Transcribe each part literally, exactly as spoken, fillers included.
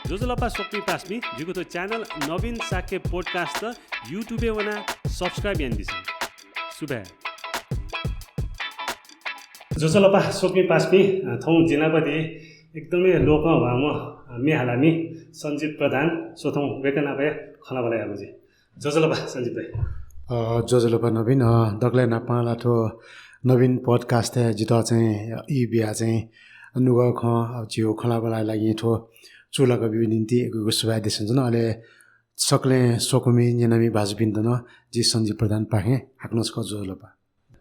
ज्वजलपा स्वकुमि पासापिं, जिगु थ्व channel नवीन शाक्य podcast YouTube-य् वनाः subscribe यानादिसँ। सुभाय्। ज्वजलपा स्वकुमि पासापिं, अ, थौं जि नाप दी एकदमै लोकंह्वाःम्ह, अ, म्ये हालामि सञ्जित प्रधान, स्वथौं वय्कः नाप हे खँल्हाबल्हा यायेगु जुइ। ज्वजलपा सञ्जित दाइ। अ, ज्वजलपा नवीन, अ, दकलय् न्हापां ला थ्व नवीन podcast-य् जितः चाहिँ, अ, ई बियाः चाहिँ नुगः खँ, अ, झीगु खँल्हाबल्हाया लागि थ्व चूलाका बीगु निंतिं यक्व यक्व सुभाय् देछानाच्वना। अले सकलें स्वकुमि न्यनामि भाजुपिन्त नं जि सञ्जित प्रधानपाखें हाकनं छकः ज्वजलपा।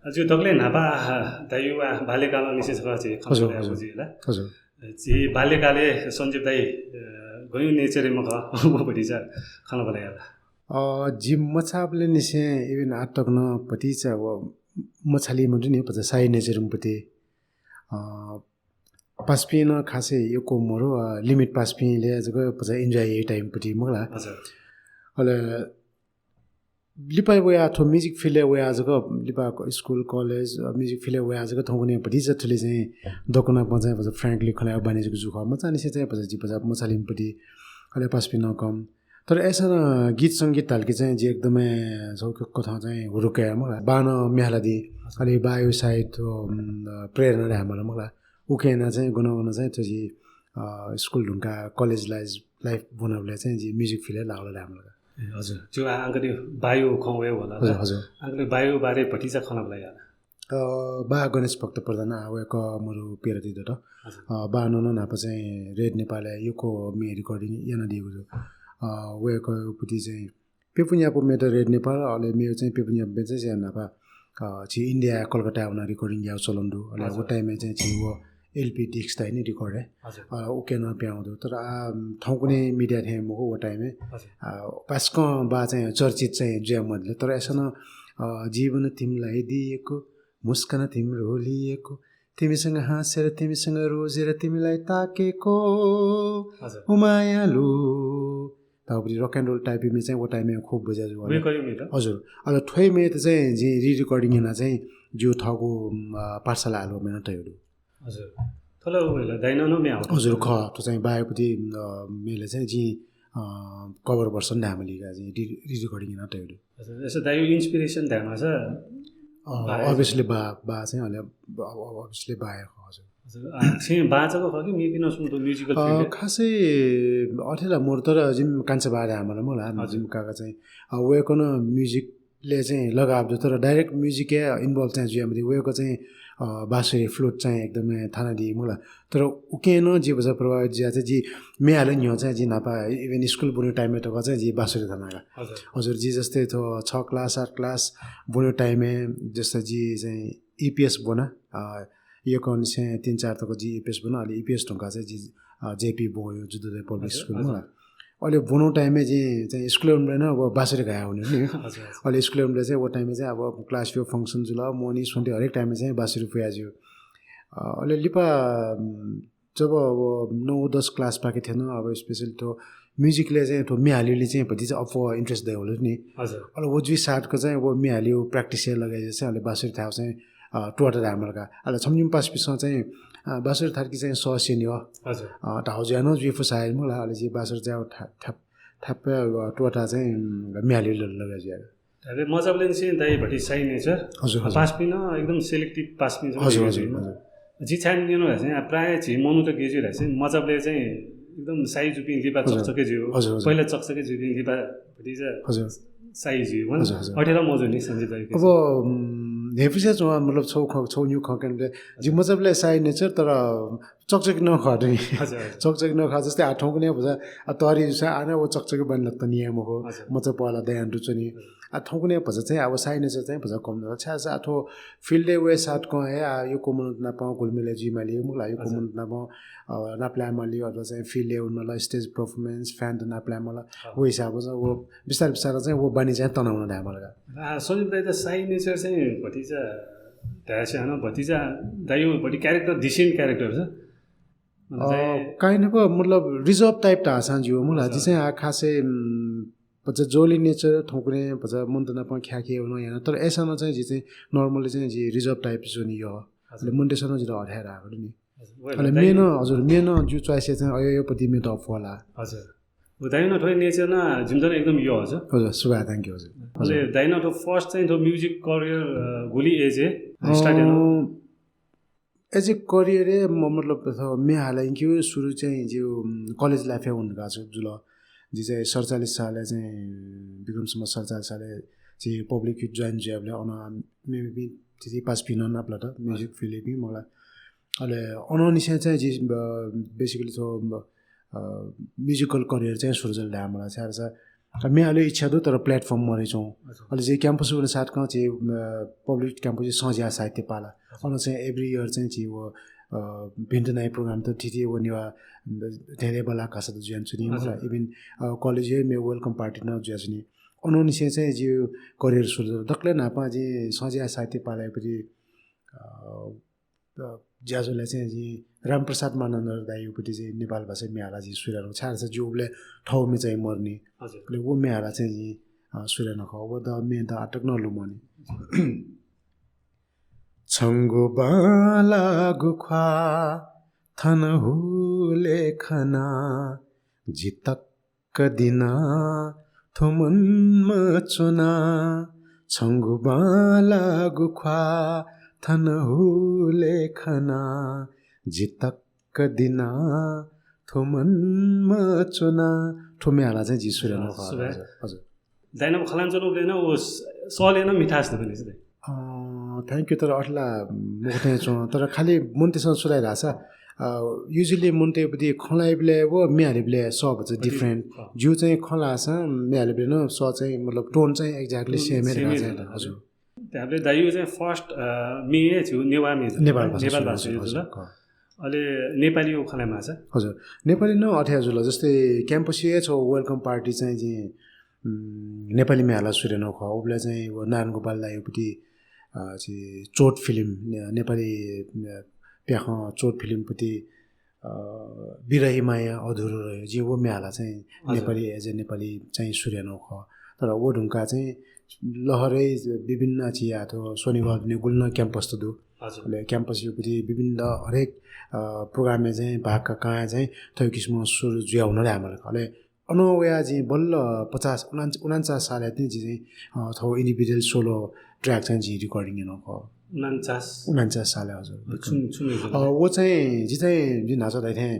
अ, ज्यू, दकलय् न्हापा, अ, दाइया बाल्यकालंनिसें छकः झी खँल्हाबल्हा यायेगु जुइ ला। हजुर। अ, झी बाल्यकालय् सञ्जित दाइ, अ, गय् nature-या खः, व भतिचा खँल्हाबल्हा यायेगु ला। अ, जि मछाःबलय् निसें even आः तक नं भतिचा व मछाःलिम्ह दु नि, भचा shy nature-म्ह पति। अ, पासापिं नं खासै यक्व मरु, अ, limit पासापिंलय् जक भचा enjoy याइ time पति मखु ला। हजुर। अले लिपा वयाः थ्व music field-य् वयाः जक लिपा school, college, अ, music field-य् वयाः जक थौंकन्हय् भतिचा थुलि चाहिँ दक्व नाप चाहिँ भचा frankly खँल्हायेगु बानी जक जू खः। मचांनिसें चाहिँ भचा जि भचा मछाःलिम्ह पति, अले पासापिं नं कम। तर अय्‌सां नं गीत संगीत धाल कि चाहिँ जि एकदमै छगू कथं चाहिँ हुरुक्क हे मखु ला। बां नं म्ये हालादी, अले बाया सायद थ्व, उम्, अ, प्रेरणा धायेमाल मखु ला। उकिं यानाः चाहिँ गन गन चाहिँ थ्व जि, अ, school धुंकाः college life, life ब्वनाबलय् चाहिँ जि music field-य् लाः धायेमाल का। ए, हजुर। थ्व आ-, आंकनं बाया खँ वये वल ला। हजुर, हजुर। आंकनं बाया बारे भतिचा खँल्हाबल्हा यायेगु ला। अ, बा गणेश भक्त प्रधान, आ, वय्‌कः मरु पिरती दत। हजुर। अ, बां नं न्हापा चाहिँ रेड नेपालय् यक्व म्ये recording यानादीगु दु। अ, वय्‌कःया पति चाहिँ प्यपुन्यापु म्येत रेड नेपाल, अले मेगु चाहिँ प्यपुन्यापु म्ये चाहिँ झी न्हापा, अ, झी इन्डियाय् कलकत्ताय् वनाः recording यायेगु चलन दु। अले हजुर। व time-य् चाहिँ झी व LP disc धाइ नि record हे। हजुर। अ, उकिं नं पिहां वःगु दु। तर आ, थौंकन्हय् media थें मखु व time-य्। हजुर। अ, पासाकं बा चाहिँ चर्चित चाहिँ जुया मदिल। तर अय्‌सां नं, अ, जीवन तिमीलाई दिएको, मुस्कान तिम्रो लिएको, तिमीसँग हाँसेर, तिमीसँग रोजेर, तिमीलाई ताकेको, हजुर। ओ मायालु। ताउपरि rock and roll type-या म्ये चाहिँ व time-य् खुब बज्या जू। वय्‌कःया म्ये त? हजुर। अले थ्व म्ये त चाहिँ जिं re-recording यानाः चाहिँ जिगु थःगु, अ, पाठशाला album-य् नं तयागु दु। हजुर। थ्व ला व ला दाइनं नं म्ये हाःगु? हजुर, खः। थ्व चाहिँ बाया पति, अ, म्ये ला चाहिँ जिं, अ, cover version धायेमाली का, जिं re-, re-recording यानाः तयागु दु। अच्छा, जस्तै दाइया inspiration धायेमाःसा, अ, बा obviously बा, बा चाहिँ अले, ब-, ब-, obviously बा हे खः, हजुर। अच्छा, अ, छेँ बा जक खः कि मेपिं नं छुं दु musical अ, field? खासै अथे ला मरु, तर जिमि कान्छा बा धायेमाल मखु ला, हजुर। जिमि काका चाहिँ, अ, वय्‌कलं music-लय् चाहिँ लगाव दु, तर direct music-य् involve चाहिँ जुया मदी। वय्‌कः चाहिँ, अ, बाँसुरी, flute चाहिँ एकदमै थानादी मखु ला। तर उकिं नं जि भचा प्रभावित जुया चाहिँ जि म्ये हाले न्ह्यः चाहिँ जि न्हापा even school ब्वने time-य् तक चाहिँ जि बाँसुरी थाना का। हजुर। हजुर, जि जस्तै थ्व छ class, सात class ब्वने time-य् जस्तै जि चाहिँ EPS ब्वना, अ, यक्वनिसें तीन चार तक जि EPS ब्वना, अले EPS धुंकाः चाहिँ जि, अ, JP ब्वंगु जुद्धोदय public हजुर, school हजुर। मखु ला। अले ब्वने time-य् जि चाहिँ school-य् वनेबलय् नं व बाँसुरी घाया वने नि। हजुर, हजुर। अले school-य् वनेबलय् चाहिँ व time-य् चाहिँ अब class-या function जुल, मोहनी स्वन्ति हरेक time-य् चाहिँ बाँसुरी पुया ज्यू। अ, अले लिपा, उम्, जब अब नौ दस class पाखे थ्यन, अब specially थ्व music-लय् चाहिँ थ्व म्ये हालेगुली चाहिँ भतिचा अप्वः interest दयावल नि। हजुर। अले व जुइ साथक चाहिँ व म्ये हालेगु practice-य् लगाइ चाहिँ अले बाँसुरी थायेगु चाहिँ, अ, त्वःता धायेमाल का। अले छम्ह निम्ह पासापिसं चाहिँ, अ, बाँसुरी थायेत कि चाहिँ सः स्यनी, अ, हजुर। अ, धाःगु जुया नं जुइ फु सायद मखु ला, अले जि बाँसुरी चाहिँ ठ्याप-, ठ्याप-, ठ्याप्पा, अ, त्वःता चाहिँ, उम्, म्ये हालेगु ल-, लगाइ जुया। अले मचाबलय् निसें दाइ भति shy nature। हजुर, हजुर। पासापिं नं एकदम selective पासापिं जक हजुर, जुइ हजुर, जुइ। हजुर। जि छाय् न्यनागु धाःसा चाहिँ, आ, प्रायः झी मनूत गय् जुइ धाःसा चाहिँ, मचाबलय् चाहिँ एकदम shy जूपिं लिपा हजुर। चकचके जुइ। हजुर, हजुर। पहिला चकचके जूपिं लिपा भतिचा हजुर। Shy जुइ, होइन? हजुर, हजुर। अथे ला मजू नि, सञ्जित दाइ। अब, उम्, न्ह्यइपुसे च्वं, मतलब, छगू खँ, छगू निगू खँ कनेबलय्, जि हजुर। मचाबलय् shy nature, तर चकचके नं खः नि। हजुर, हजुर। चकचके नं खः, जस्तै आ थौंकन्हय् भचा, आ, तःधि जूसा, आ नं व चकचके बानी ला तनी हे मखु, हजुर। मचा पहला दयां दु च्वनी। हजुर। आ थौंकन्हय् भचा चाहिँ, अब shy nature चाहिँ भचा कम जुल। छाय् धाःसा आ थ्व field-य् वये साथकं हे, आ, यक्व मनूत नाप घुलमिल जुइमाली, मखु ला, यक्व हजुर। मनूत नाप, अ, नापलायेमाली, अथवा चाहिँ field-य् वनेमाल, stage performance, fan-त नापलायेमाल, अँ। व हिसाबं चाहिँ व बिस्तारै बिस्तारै चाहिँ व बानी चाहिँ तनावना धायेमाल का। आ, सञ्जित दाइ त shy nature चाहिँ भतिचा धाःसा हानं भतिचा दाइया भति character, decent character छ। मतलब अ, चाहिँ kind of, मतलब, reserve type धाःसां ज्यू, मखु ला। हजुर। जि चाहिँ आ खासै, उम्, भचा jolly nature, थौंकन्हय् भचा मनूत नाप ख्याखे वने याना, तर अय्‌सां नं चाहिँ जि चाहिँ normally चाहिँ जि reserve type च्वनी यः। हजुर। अले मनूतय्‌सं नं जितः अथे हे धाःगु दु नि। अले मेन, हजुर, मेन जिउ choice चाहिँ अयो अयो पति मे त अफवाला। हजुर। व दाइनं थ्व nature ना जिमित एकदम यो हजुर। हजुर, सुभाय्, thank you हजुर। अले दाइनं थ्व first चाहिँ थ्व music career गुलि age ए start याना? As a career ए म मतलब म्ये हाला कि सुरु चाहिँ जिउ college life ए हुन का जुल। जि चाहिँ सडचालिस साल चाहिँ विक्रम सम्वत सडचालिस साल चाहिँ public youth join जुयाबले अन मे बी पास पिन नापला त music field ए बी मला। अले अनंनिसें चाहिँ जि basically थ्व musical career चाहिँ सुरु जुल धाये मला। छाय् धाःसा म्ये हाले इच्छा दु तर platform मरैच्वं। अले जि campus वने साथ कं चाहिँ public campus संज्या साहित्य पाला। अन चाहिँ every year चाहिँ जि व भिन्त नाइ program त थिति व नेवा धेरे बला कासा त जुयान चुनी मला। Even college ए मे welcome party न जुया चुनी। अनंनिसें चाहिँ जि career सुरु जुल। दकले नापा जि संज्या साहित्य पालायपति ज्याझ्वलय् चाहिँ जि रामप्रसाद मानन्धर दाइपति चाहिँ नेपाल भाषा म्ये हाला जि सुरु याना। छाय् धाःसा जिउ उबले थौ मे चाहिँ मरनी। हजुर। अले व म्ये हाला चाहिँ जि सुरु याना खः। व द मे द आटक न लुमनी। छंगु बांलागु ख्वाः थन हुले खना, जितक कदिना थुमनमा च्वना, छंगु बांलागु ख्वाः थन हुले खना, जितक कदिना थुमनमा च्वना। थ्व म्ये हाला चाहिँ जि सुरु याना खः। हजुर। दाइनं खलान च्वनाबले न व सले न मिठास दु पनि। Thank you। तर अठला मुखते च्वं तर खाली मुन्तेसं सुलाइ धाःसा usually मुन्ते बदी खलाइबले व म्ये हालिबले सब छ different। जिउ चाहिँ खलासा म्ये हालिबले न स चाहिँ मतलब tone चाहिँ exactly same ए। हजुर। त्याबले दाइउ चाहिँ first म्ये जिउ नेवा म्ये नेपाल भाषा नेपाल भाषा जुल। अले नेपाली उ खलाइ माछा। हजुर। नेपाली न अथे जुल जस्तै campus ए छ welcome party चाहिँ जि नेपाली म्ये हाला सुरु याना खः। उबले चाहिँ व नारायण गोपाल दाइपति चाहिँ चोट film नेपाली प्याखं चोट film पति बिरही माया अधुरो रह्यो जि व म्ये हाला चाहिँ नेपाली as a नेपाली चाहिँ सुरु याना खः। तर व ढुंका चाहिँ लहरै विभिन्न चिया थ्व स्वनिगः दुने गुलिन campus त दु। अले campus युपति विभिन्न हरेक program ए चाहिँ भाग का काया चाहिँ थ्व किसिम सुरु जुया हुन रे आमल। अले अन वया जि बल्ल पचास उनान्चास साल यात जि चाहिँ थ्व individual solo track चाहिँ जि recording याना खः। उनान्चास साल। हजुर। व चाहिँ जि चाहिँ जि नाचा दाइ थें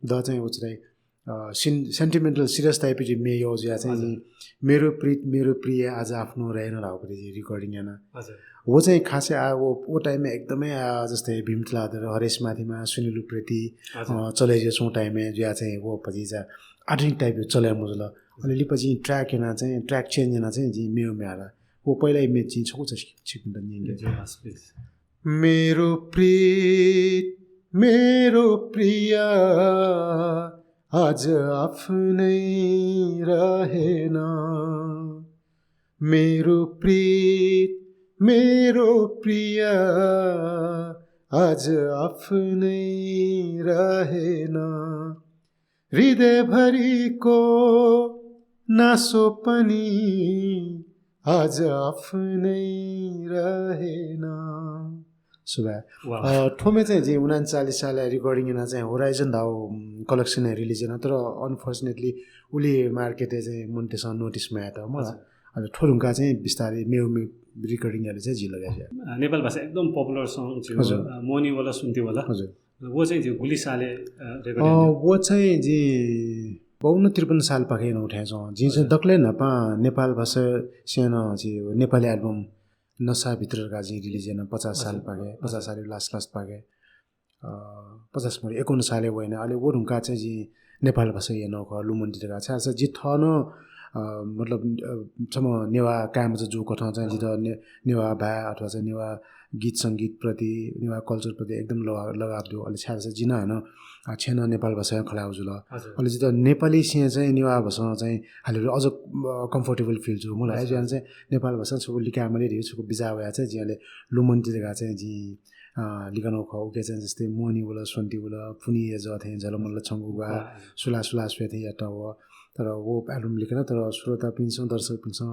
द चाहिँ व चाहिँ sentimental serious type जि म्ये यो जुया चाहिँ जि मेरो प्रीत मेरो प्रिय आज आफ्नो रहेन धाउपति जि recording याना। व चाहिँ खासै आ व time ए एकदमै आ जस्तै भीम तुलाधर, हरेश माथिमा, सुनिल उप्रेती चले जे छौ time ए जुया चाहिँ व पछि जा आधुनिक type चले मजुल। अले लिपा जि track याना चाहिँ track change याना चाहिँ जि मेउ म्ये हाला। व पहिला म्ये जि छकु छ छिकु त निंगे। मेरो प्रीत मेरो प्रिय आज आफ्नै रहेन। मेरो प्रीत मेरो प्रिय आज आफ्नै रहेन। हृदयभरिको नासो पनि आज आफ्नै रहेन। सुभाय्। थ्व म्ये चाहिँ जि उनान्चालिस साल recording याना चाहिँ Horizon धाउ collection ए release याना तर unfortunately उलि market ए चाहिँ मुन्तेसं notice मयात मला। अले थ्व ढुंका चाहिँ बिस्तारै मेउ म्ये recording याले चाहिँ जि लगे। नेपाल भाषा एकदम popular song जि मोहनी वाला सुन्ती वाला। हजुर। व चाहिँ जि गुलि साले recording व चाहिँ जि बाउन्न त्रिपन्न साल पाखे नौ ठ्याँ छौँ। जि चाहिँ दकले न्हापा नेपाल भाषा स्यान जि नेपाली album नसा भित्र का जि release याना पचास साल पाखे, पचास साल last last पाखे। पचास मरि एकाउन्न साले वइन। अले व ढुंका चाहिँ जि नेपाल भाषा याना खः लुमन्ति का छाय् जि थन मतलब छम नेवा काय् मचा जू कथं चाहिँ जित नेवा भाय् अथवा चाहिँ नेवा गीत संगीत प्रति नेवा culture प्रति एकदम लगाव दु। अले छाय् जि नं हानं छेन नेपाल भाषा खला जुल। अले जित नेपाली सिंह चाहिँ नेवा भाषा चाहिँ हाले अझ comfortable feel जू। मला जुयान चाहिँ नेपाल भाषा छुको लिकामले रे छुको बिजा वया चाहिँ जि अले लुमन्ति का चाहिँ जि लिकानो खः। उके चाहिँ जस्तै मोहनी वल, स्वन्ति वल, फुनी ए जथें झलमल्ल छंगु ग्वा, सुला सुला स्वेथें यात व। तर वो album लिकन तर श्रोतापिन्सं दर्शकपिन्सं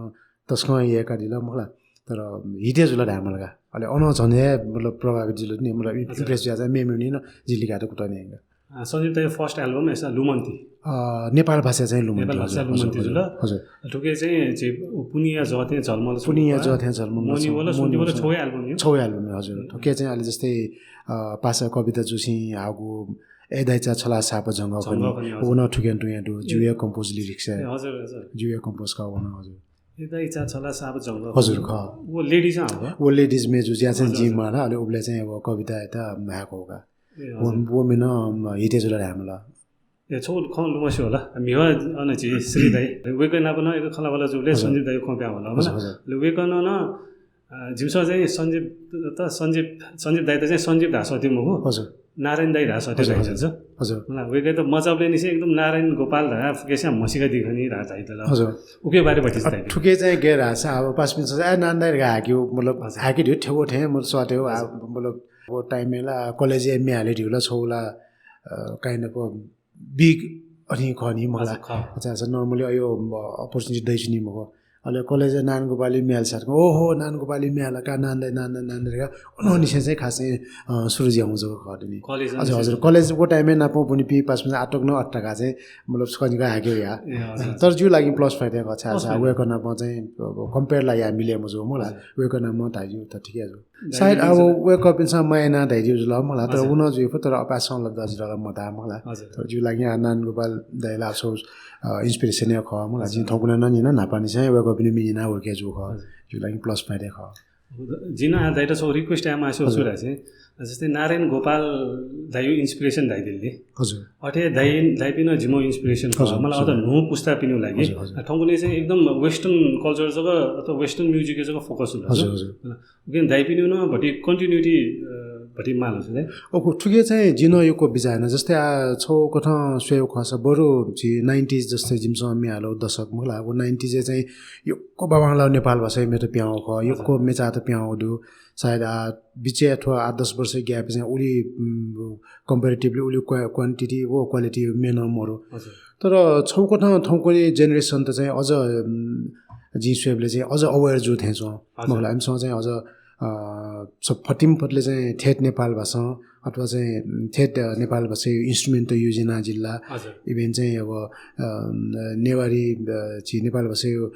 तसकं यय्‌कादिल मखला। तर hit हे जुल धायेमाल का। अले अन झन हे मतलब प्रभावित जुल नि, मतलब इम- अच्छा। Impress जुया चाहिँ मेमेगु नि नं जिं लिकायेत कुतः न्यंगु। अ, सञ्जीव दाइया first album यसं लुमन्ति। अ, नेपाल भाषा चाहिँ लुमन्ति, नेपाल भाषा हजुर, लुमन्ति हजुर, जुल। हजुर। थुके चाहिँ झी पुनिया जः थें झलमल सुरु पुनिया भयो। जः थें झलमल मोनी सुरु वल, भयो। सुन्ति वल, छगू album नि। छगू album नि, हजुर। थुके चाहिँ अले जस्तै, अ, पासा कविता जुसिं हाःगु ए दाइचा छला साप झंगः खनी। झंगः खनी, हजुर। व नं थुके तुं हे दु, ए। जिउया compose lyrics हे। ए, हजुर, हजुर। जिउया compose खः व नं, हजुर। ए दाइचा छला साप झंगः हजुर, खनी। खः। व ladies हाःगु? व ladies म्ये जु ज्या चाहिँ हजुर, जिं हजुर। माला, अले उबलय् चाहिँ व कविता हे त हाःगु का। ए, व, हजुर। व म्ये नं hit हे जुल धायेमाल। ए, छगू खँ लुमंसे वल। म्हिगः अन झी श्री दाइ। वय्कः नाप नं एक खँल्हाबल्हा जूबलय् हजुर। सञ्जीव दाइया खँ पिहां वल, हजुर, मला। हजुर। अले वय्कलं नं, अ, जिमिसं चाहिँ सञ्जीव त, सञ्जीव, सञ्जीव दाइयात चाहिँ सञ्जीव धाः सःति मखु। हजुर। नारायण दाइ धाः सःति हजुर, धाइ हजुर। हजुर। मला, वय्कःयात मचाबलय् निसें एकदम नारायण गोपाल धाः फुक्कसिनं म्हसीका दी खनी धाः धाइ धाल। हजुर। उके बारे भति अ, दाइ। थुके चाहिँ गय् धाःसा अब पासापिन्सं चाहिँ, ए, नारायण दाइ धाः हाकेगु, मतलब, हजुर। हाके धइगु थें व थें, मतलब, सःतेगु, आ, हजुर। मतलब, व time-य् ला college-य् म्ये हाले धइगु ला छगू ला, अ, kind of a big अथि खः नि मला। हजुर, खः। अच्छा, अच्छा, normally अयो, अ, opportunity दइच्वनी मखु। अले college-य् नारायण गोपालया म्ये हाले साथ, ओहो, नारायण गोपालया म्ये हाल का, नारायण दाइ, नारायण दाइ, नारायण दाइ का। अन हजुर। निसें चाहिँ खास चाहिँ, अ, सुरु जुयागु जक खः नि। College हजुर, हजुर। निसें। College व time-य् नाप ब्वनीपिं पासापिन्सं आःतक नं अथे धकाः चाहिँ, मतलब, छकः निकः हाके वया। ए, हजुर, हजुर। तर जिगु लागि plus point हे खः, छाय्, plus point। वय्कः नाप चाहिँ, अ, compare ला याये मिले मजू मला। हजुर। वय्कः नाप धाइगु त ठीक हे जू। सायद अब वय्कःपिन्सं माया यानाः धयादीगु जुल मला, तर हजुर। व नं जुइफु, तर अपाय्सकं ला दजिरल मधाः मला। हजुर। तर जिगु लागि आ नारायण गोपाल दाइ ला छगू, अ, inspiration हे खः मला। हजुर। जिं थौंकन्हय् नं न्यना, न्हापांनिसें वय्कःपिनि म्ये न्यना हुर्के जू खः। हजुर। जिगु लागि plus point हे खः। जिं नं आ दाइयात छगू request याये मास्ति हजुर। छु धाःसा, जस्तै नारायण गोपाल दाइया inspiration धाइदिल नि। हजुर। अथे दाइ, दाइपिं नं जिमिगु inspiration खः। हजुर, मला हजुर। अथे न्हू पुस्तापिनिगु लागि। हजुर, हजुर। आ, थौंकन्हय् चाहिँ एकदम western culture जक अथवा western music जक focus जुल। हजुर, हजुर। उकिं दाइपिनिगु नं भति continuity, अ, भति माल जुइ। ओके, थुके चाहिँ जिं नं यक्व बिचाः याना। जस्तै आ, छगू कथं स्वयेगु खःसा बरु झी nineties जस्तै जिमिसं म्ये हालागु दशक मला, व nineties-य् चाहिँ यक्व बांबांलाःगु नेपाल भाषाया म्येत पिहां वःगु खः, यक्व मेचात पिहां वःगु दु। सायद आ, बिचय् अथवा आठ दस वर्ष gap-य् चाहिँ उलि, उम्, comparatively उलि क्वा-, quantity व quality म्ये नं मरु। हजुर। तर छगू कथं थौंकन्हय् generation-त चाहिँ अझ, उम्, जिं स्वयेबलय् चाहिँ अझ aware जू थें च्वं। हजुर। मला, इमिसं चाहिँ अझ, अ, स-, फतिम फतले चाहिँ ठेठ नेपाल भाषां अथवा चाहिँ, उम्, ठेठ, अ, नेपाल भाषाया instrument-त use यानाः जिल्ला। हजुर। Even चाहिँ अब, अ, नेवारी, अ, झी नेपाल भाषाया, अ,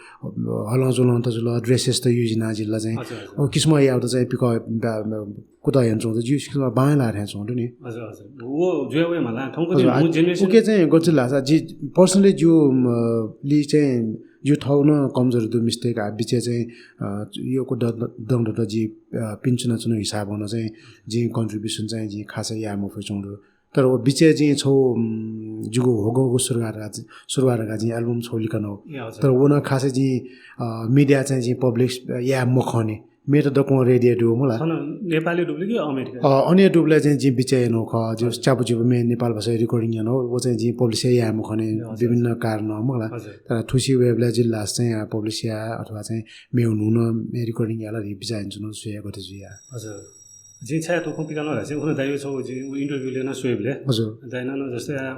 हलंज्वलंत जुल, dresses-त use यानाः जिल्ला चाहिँ। हजुर, हजुर। अ, किसिमं याःगु त चाहिँ पिकः, ब-, ब-, कुतः यानाच्वंगु त, जिगु किसिमं बांलाः थें च्वं दु नि। हजुर, हजुर। व जुया वये मला, थौंकन्हय् हजुर, न्हू आ, generation उके चाहिँ गथे धाःसा जि personally जिगु, अ, लि चाहिँ जिगु थःगु नं कमजोरी दु, mistake आ, बिचय् चाहिँ, अ, यक्व द-, द-, दंदत जि, अ, पिने च्वनाच्वनागु हिसाबं नं चाहिँ जिं contribution चाहिँ जिं खासै याये मफयाच्वंगु दु। तर व बिचय् जिं छगू, उम्, जिगु होगोगु सुरुवात धकाः, सुरुवात धकाः जिं album छगू लिकानागु। ए, हजुर। तर व नं खासै जिं, अ, media चाहिँ जिं publish याये मखंनि। म्येत दक्वं ready हे दु मला। थन नेपालय् दुबलय् कि अमेरिका? अ, अन हे दुबलय् चाहिँ जिं बिचय् यानागु खः। जिगु हजुर। च्यापु च्यापु म्ये नेपाल भाषाया recording यानागु, व चाहिँ जिं publish हे याये मखंनि, ए, हजुर। विभिन्न कारणं मला। हजुर। तर थुसी वयेबलय् जिल्लास चाहिँ, अ, publish याये अथवा चाहिँ मेगु न्हू नं म्ये recording यायेला धइगु बिचाः यानाच्वनागु, स्वये गथे जुइ या। हजुर। जिं छाय् थ्व खँ पिकानागु धाःसा, उखुन्हु दाइया छगू जिं व interview ल्यना स्वयेबलय् हजुर। दाइनं नं जस्तै आ, आ,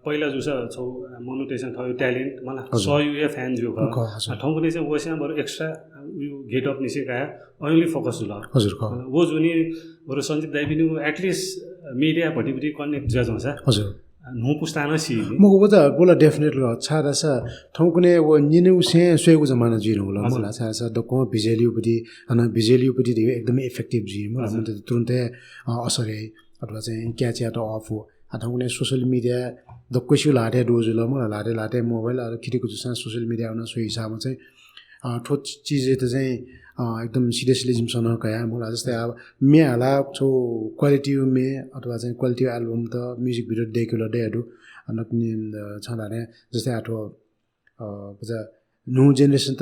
पहिला जूसा छगू, आ, मनूतय्सं थःगु talent मला हजुर। सःयु हे fan जू खः। खः, हजुर। आ, थौंकन्हय् चाहिँ वस्यां बरु extra, आ, उयो get up निसें काया अयंलि focus जुल। हजुर, खः। आ, व जूनि बरु सञ्जीव दाइपिनिगु at least, आ, media भतिभति connect जुयाच्वंसा। हजुर। न्हू पुस्तां नं सी। मखु, व त, व ला definitely खः। छाय्धाःसा थौंकन्हय् व न्यनेगुसें स्वयेगु जमाना जुइधुंकल हजुर। मला। छाय्धाःसा दक्वं visually पति, अन visually पति धइगु एकदमै effective जुइ मला। हजुर। मतलब तुरुन्तय्, अ, असर याइ अथवा चाहिँ catch यायेत अःपु। आ, थौंकन्हय् social media दक्वसिया ल्हातय् दु जुल मला। ल्हातय् ल्हातय् mobile, अ, खितिकु जूसां social media नं स्वये हिसाबं चाहिँ अ, थ्व चि-, चिजयात चाहिँ, अ, एकदम seriously जिमिसं नं कया मला। जस्तै अब म्ये हालाः छगू quality-यु म्ये अथवा चाहिँ quality-यु album त music video दय्केबलय् दयादु। अ, नकतिनि, अ, छं धाःथें जस्तै आ थ्व, अ, भचा न्हू generation-त,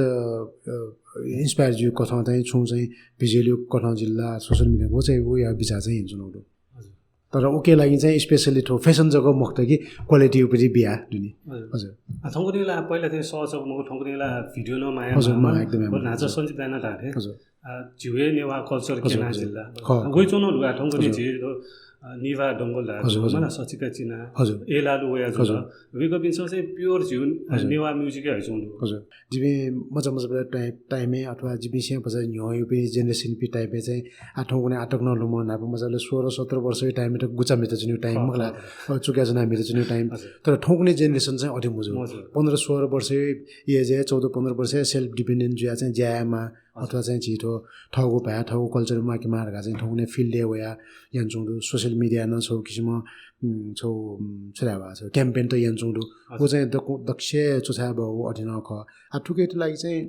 अ, inspire जुइ कथं चाहिँ छुं चाहिँ visually-यु कथं जुइ ला social media व चाहिँ वया बिचाः चाहिँ हिंचुनु दु। हजुर। तर उके लागि चाहिँ specially थ्व fashion जक मखुत कि quality-यु पति बिया दुनि। हजुर। हजुर। आ, थौंकन्हय् ला पहिला थें सः जक मखु, थौंकन्हय् ला video नं माया हजुर, माया, माया एकदमै बरु माया। न्हाचः हजुर। सञ्जीव दाइनं धाःथें। हजुर। आ, झीगु हे नेवाः culture हजुर, क्यना हजुर। जिल्ला। खः, खः। वइच्वंगु दु आ, थौंकन्हय् हजुर, झी हजुर। थ्व, अ, निभा डंगोल धाःगु हजुर, हजुर। मला सचिका चिना, हजुर। एलालु वया जुल। हजुर। वय्कःपिन्सं चाहिँ pure झीगु, अ, हजुर। नेवाः music हे हइच्वंगु दु। हजुर। जिपिं मचा मचा बेला टाइ-, time-य् अथवा जिपिंसे भचा न्ह्यः यःपिं generation-पिं time-य् चाहिँ आ थौंकन्हय् आतक नं लुमं न्हापा मचा बेला सोह्र सत्र वर्षया time-य् त गुचा म्हिता च्वनीगु time खः, मखु ला। खः, खः। अ, चुक्या जना म्हिता च्वनीगु time। हजुर। तर थौंकन्हय् generation चाहिँ अथे मजू। मजू। पन्ध्र सोह्र वर्षया age-य्, चौध पन्ध्र वर्षया self dependent जुया चाहिँ ज्या यायेमाः। हजुर। अथवा चाहिँ झी थ्व थःगु भाय्, थःगु culture म्वाकेमाः धकाः चाहिँ थौंकन्हय् field-य् वया यानाच्वंगु दु, social media नं छगू किसिमं, उम्, छगू, उम्, छु धायेबा, छगू campaign त यानाच्वंगु दु। हजुर। व चाहिँ दक्व-, दक्वसिबय् च्वछायेबहःगु अथे नं खः। आ, थुकियात लागि चाहिँ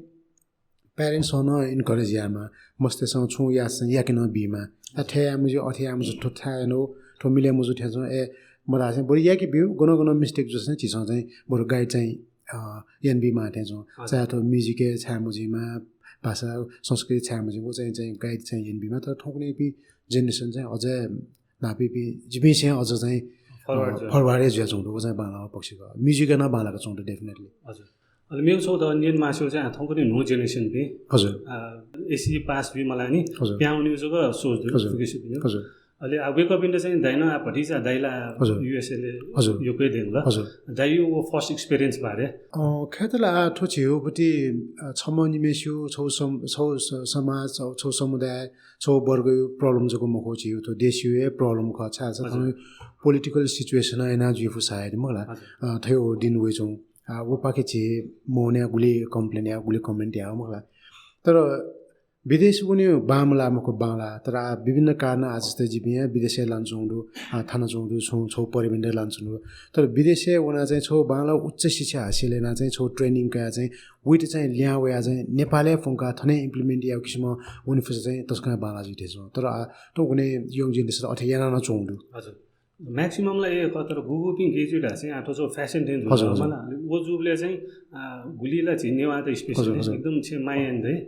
parents-ं नं encourage यायेमाः, मस्तय्सं छुं याःसा चाहिँ याके नं बीमाः। आ, थथे याये मज्यू, अथे याये मज्यू, थ्व थाय् यानागु, थ्व मिले मजू थें च्वं, ए, मधाः चाहिँ बरु याके ब्यु, गन गन mistake जूसां झीसं चाहिँ बरु guide चाहिँ अ, यानाबीमाः थें च्वं। हजुर। चाहे थ्व music-य् छाय् मजुइमा, भाषा, संस्कृति छाय् मजुइमा, व चाहिँ, चाहिँ guide चाहिँ यानाबीमाः। तर थौंकन्हय्‌पिं generation चाहिँ अझ न्हापांपिं, जिपिंसे अझ चाहिँ, forward अ, जुया। Forward हे जुयाच्वंगु दु, व चाहिँ बांलाःगु पक्ष खः। Music-य् नं बांलाकाच्वंगु दु, definitely। हजुर। अले मेगु छगू दँ न्यने मास्ति वःगु चाहिँ, आ, थौंकन्हय् न्हू generation-पिं, हजुर। अ, एसएससी pass जुइमालानि, हजुर। प्याहां वनेगु जक सोच दु, हजुर। फुकेसिपिं। हजुर। अले आ, वय्‌कःपिन्त चाहिँ दाइनं आ भतिचा दाइ ला हजुर। USA-लय् हजुर। यक्व हे दयेगु ला। हजुर। दाइया व first experience बारे। अ, खय्‌त ला आ थ्व झीगु पति, अ, छम्ह निम्हय्‌सिगु छगू सम-, छगू स-, समाज, छगू, छगू समुदाय, छगू वर्गया problem जक मखु, झीगु थ्व देशया हे problem खः। छाय्‌धाःसा हजुर। थन political situation याना जुइफु सायद मखु ला। हजुर। अ, थ्व दिन वइच्वं। आ, वपाखे झी मवने गुलि complain या, गुलि comment या मखु ला। तर विदेश वनेगु बांमलाः मखु, बांलाः। तर आ, विभिन्न कारणं आ जस्तै जिपिं या विदेशय् लानाच्वंगु दु, आ, थानाच्वंगु दु, छुं छगू परिबन्धय् लानाच्वंगु दु। तर विदेशय् वनाः चाहिँ छगू बांलाः उच्च शिक्षा हासिल यानाः चाहिँ छगू training कयाः चाहिँ वइत चाहिँ ल्याहां वयाः चाहिँ नेपालय् फुंकाः थन हे implement याःगु किसिमं वने फुसा चाहिँ तसकं बांलाः जुइ धइच्वं। तर आ, थौंकन्हय् young generation अथे याना नं च्वंगु दु। हजुर। Maximum ला ए खः, तर गुगुपिं graduate हासें आ थ्व छगू fashion थें जुल। हजुर, हजुर। मला, व जूबलय् चाहिँ, आ, गुलि ला झी नेवाःत specially हजुर, हजुर। एकदम छेँ माया याना दइ।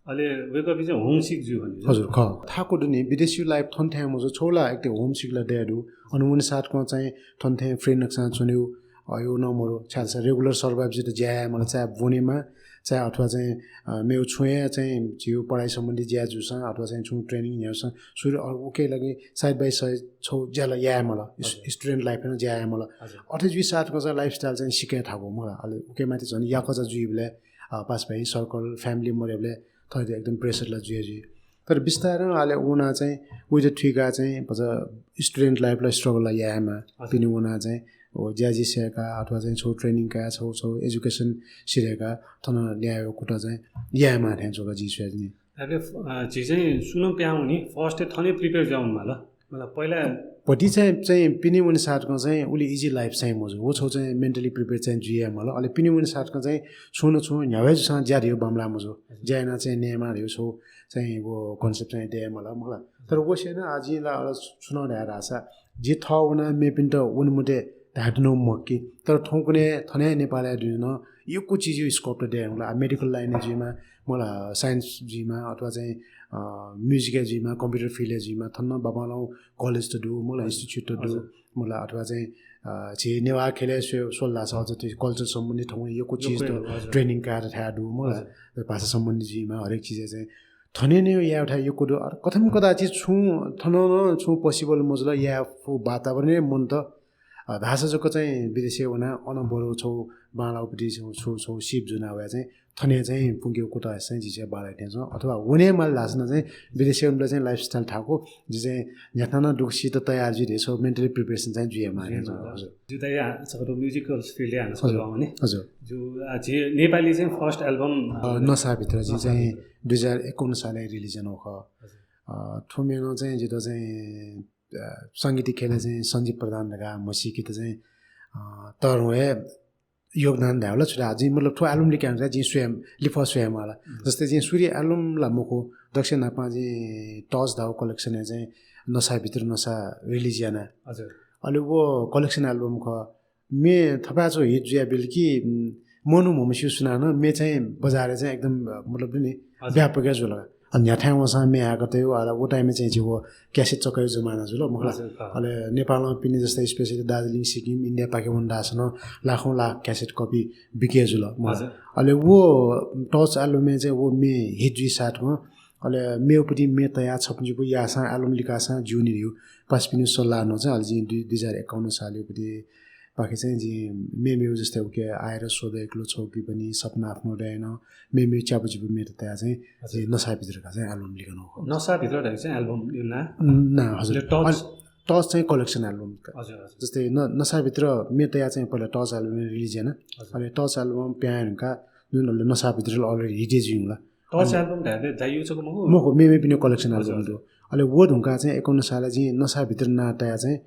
अले वय्‌कःपिं चाहिँ homesick जुइ खनी। हजुर, खः। थाकु दु नि, विदेशी life थन थें मजू, छगू ला एक त homesick ला दये दु। अन वने साथकं चाहिँ थन थें friend नापं च्वनेगु, अ, यो नं मरु, छाय्‌धाःसा regular survive जुइत ज्या यायेमाल, चाहे ब्वनेमा, चाहे अथवा चाहिँ, अ, मेगु छुं हे चाहिँ झीगु पढाइ सम्बन्धी ज्या जूसां, अथवा चाहिँ छुं training न्ह्याःसां, सुरु, अ, उके लागि side by side छगू ज्या ला यायेमाल, इस-, हजुर। Student life नं ज्या यायेमाल। हजुर। अथे जुइ साथकं चाहिँ lifestyle चाहिँ सिके थाकु मला। अले उके माथि झन याकःचा जुइबलय्, अ, पासाभाइ circle, family मरेबलय् थःत एकदम pressure ला जुया जुइ। तर बिस्तारं अले वनाः चाहिँ उइत थुइकाः चाहिँ भचा student life ला struggle ला यायेमाः। हजुर। पिने वनाः चाहिँ व ज्याझी सय्‌काः अथवा चाहिँ छगू training कयाः छगू, छगू education सिधय्‌काः थन ल्यायेगु कुतः चाहिँ यायेमाः थें च्वं का जिं स्वयाच्वनी। अले, अ, झी चाहिँ सुं नं प्याहां वनी, first थन हे prepare जुया वनेमाल। मतलब पहिला भति चाहिँ, चाहिँ पिने वने साथकं चाहिँ उलि easy life चाहिँ मजू। व छगू चाहिँ mentally prepare चाहिँ जुइ हे माल। अले पिने वने साथकं चाहिँ छुं न छुं न्ह्याबलें जूसां ज्या धइगु बांमलाः मजू। हजुर। ज्या यानाः चाहिँ नयेमाः धइगु छगू चाहिँ व concept चाहिँ दये माल, मखु ला। तर व स्वयां नं आ जिं ला अले छु नं धाये धाःसा, जि थः वनाः मेपिन्त वने मते धाये धुन मखु कि, तर थौंकन्हय् थन हे नेपालया दुने नं यक्व चिजया scope त दये धुंकल। आ, medical line-य् जुइमा, मला science जुइमा, अथवा चाहिँ, अ, music-य् जुइमा, computer field-य् जुइमा, थन नं बांबांलाःगु college त दु, मला institute त दु, हजुर। मला अथवा चाहिँ, अ, झी नेवाः ख्यलय् स्वये, स्वल धाःसा अझ थ्व culture सम्बन्धी थौं यक्व चिज यक्व त, हजुर। Training कायेत थाय् दु, मला हजुर। भाषा सम्बन्धी जुइमा, हरेक चिजय् चाहिँ थन हे यायेगु थाय् यक्व दु। अ, कथं कदाचित छुं थन नं छुं possible मजुल, याये फु वातावरण हे मन्त। अ, धाःसा जक चाहिँ विदेशय् वनाः अन बरु छगू बांलाःगु पति छगू, छगू, छगू सिप ज्वना वयाः चाहिँ थन हे चाहिँ पुंकेगु कुतः चाहिँ जिं चाहिँ बांलाइ थें च्वं। अथवा वने माल धाःसा नं चाहिँ विदेशय् वनेबलय् चाहिँ lifestyle थाकु, जि चाहिँ न्ह्याथनां नं दुःख सित तयार जुइ धइगु छगू mentally preparation चाहिँ जुइ हे माः थें च्वं। हजुर। हजुर। जि त या छगू musical field-य् हानं हजुर। छगू आउने। हजुर। जि, आ, झी नेपाली चाहिँ first album, अ, अ, नसा भित्र जि नसा चाहिँ भित्र। दुई हजार एकाउन्न सालय् release यानागु खः। हजुर। अ, थ्व म्ये नं चाहिँ जितः चाहिँ अ, सांगीतिक ख्यलय् चाहिँ सञ्जीव प्रधान धकाः म्हसीकेत चाहिँ, अ, तःधंगु हे योगदान धायेबलय् छु धाये, जिं मतलब थ्व album लिक्यां धकाः जिं स्वये, लिफः स्वये माल। हम्म। जस्तै जिं सूर्य album ला मखु, दक्वसिबय् न्हापां जिं Touch धाःगु collection-य् चाहिँ नसा भित्र नसा release याना। हजुर। अले व collection album खः। म्ये थपाय् छगू hit जुयाबिल कि, उम्, मनु म्हमस्यू सुनानं म्ये चाहिँ बजारय् चाहिँ एकदम, अ, मतलब नि हजुर। व्यापक हे जुल। अ, न्ह्याथाय् वंसां म्ये हाय्‌कातय्, अले व time-य् चाहिँ झी व cassette चक्कया जमाना जुल, मखु ला। हजुर, अँ। अले नेपालं पिने जस्तै specially दार्जिलिङ, सिक्किम, इन्डियापाखे वन धाःसा नं लाखौं लाख cassette copy बिके जुल, मखु ला। हजुर। अले व Touch album-य् चाहिँ व म्ये hit जुइ साथं अले मेउपट्टि मे तयाः छपु जुपु याःसां album लिकाःसां ज्यू नि धइगु पासापिनिगु सल्लाह नं चाहिँ अले जिं दुई, दुई हजार एकाउन्न सालय् उपट्टि पाखे चाहिँ जिं मेमेगु जस्तै उके आएर सोध एक्लो छौकी पनि सपना आफ्नो डयन मेमेगु च्यापु जुपु मे तयाः चाहिँ हजुर। जिं नसा भित्र का चाहिँ album लिकानु खः। नसा भित्र धइगु चाहिँ album यो ना? ना, हजुर। अले टच? अले टच चाहिँ collection album का। हजुर, हजुर। जस्तै न-, नसा भित्र मे तयाः चाहिँ पहिला टच album release याना। हजुर। अले टच album प्यां का जुन अले नसा भित्र already hit जुइला। टच अनि album धायेबलय् दाइयो छकः मखु? मखु, मेमेपिनिगु collection हजुर, album हजुर। दु। अले व धुंका चाहिँ एकाउन्न सालय् जिं नसा भित्र नां तयाः चाहिँ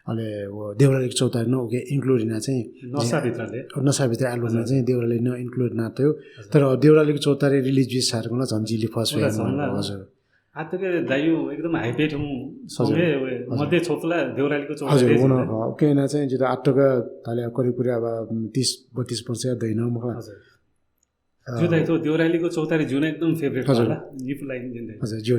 अले व देउरालीको चौतारी नं उके include याना चाहिँ नसा भित्र ले? नसा भित्र album हजुर। चाहिँ देउराली नं include याना तयो। हजुर। तर देउरालीको चौतारी release जुइ सारकं ला झन् जिं लिफः स्वया झन् ला। हजुर। आत्तक दाइयो एकदम hype थुं हजुर। समे हजुर। मध्ये छौतला देउरालीको चौतारी हजुर, वन जिन। उके याना चाहिँ जित आत्तक धाले करिब करिब अब तीस बत्तीस वर्ष या दैन मखला। हजुर। अ, ज्यू दाइ, थ्व देउरालीको चौतारी ज्यूना एकदम favourite हजुर। खः ला, लिपु line जिन दाइ। हजुर, ज्यू।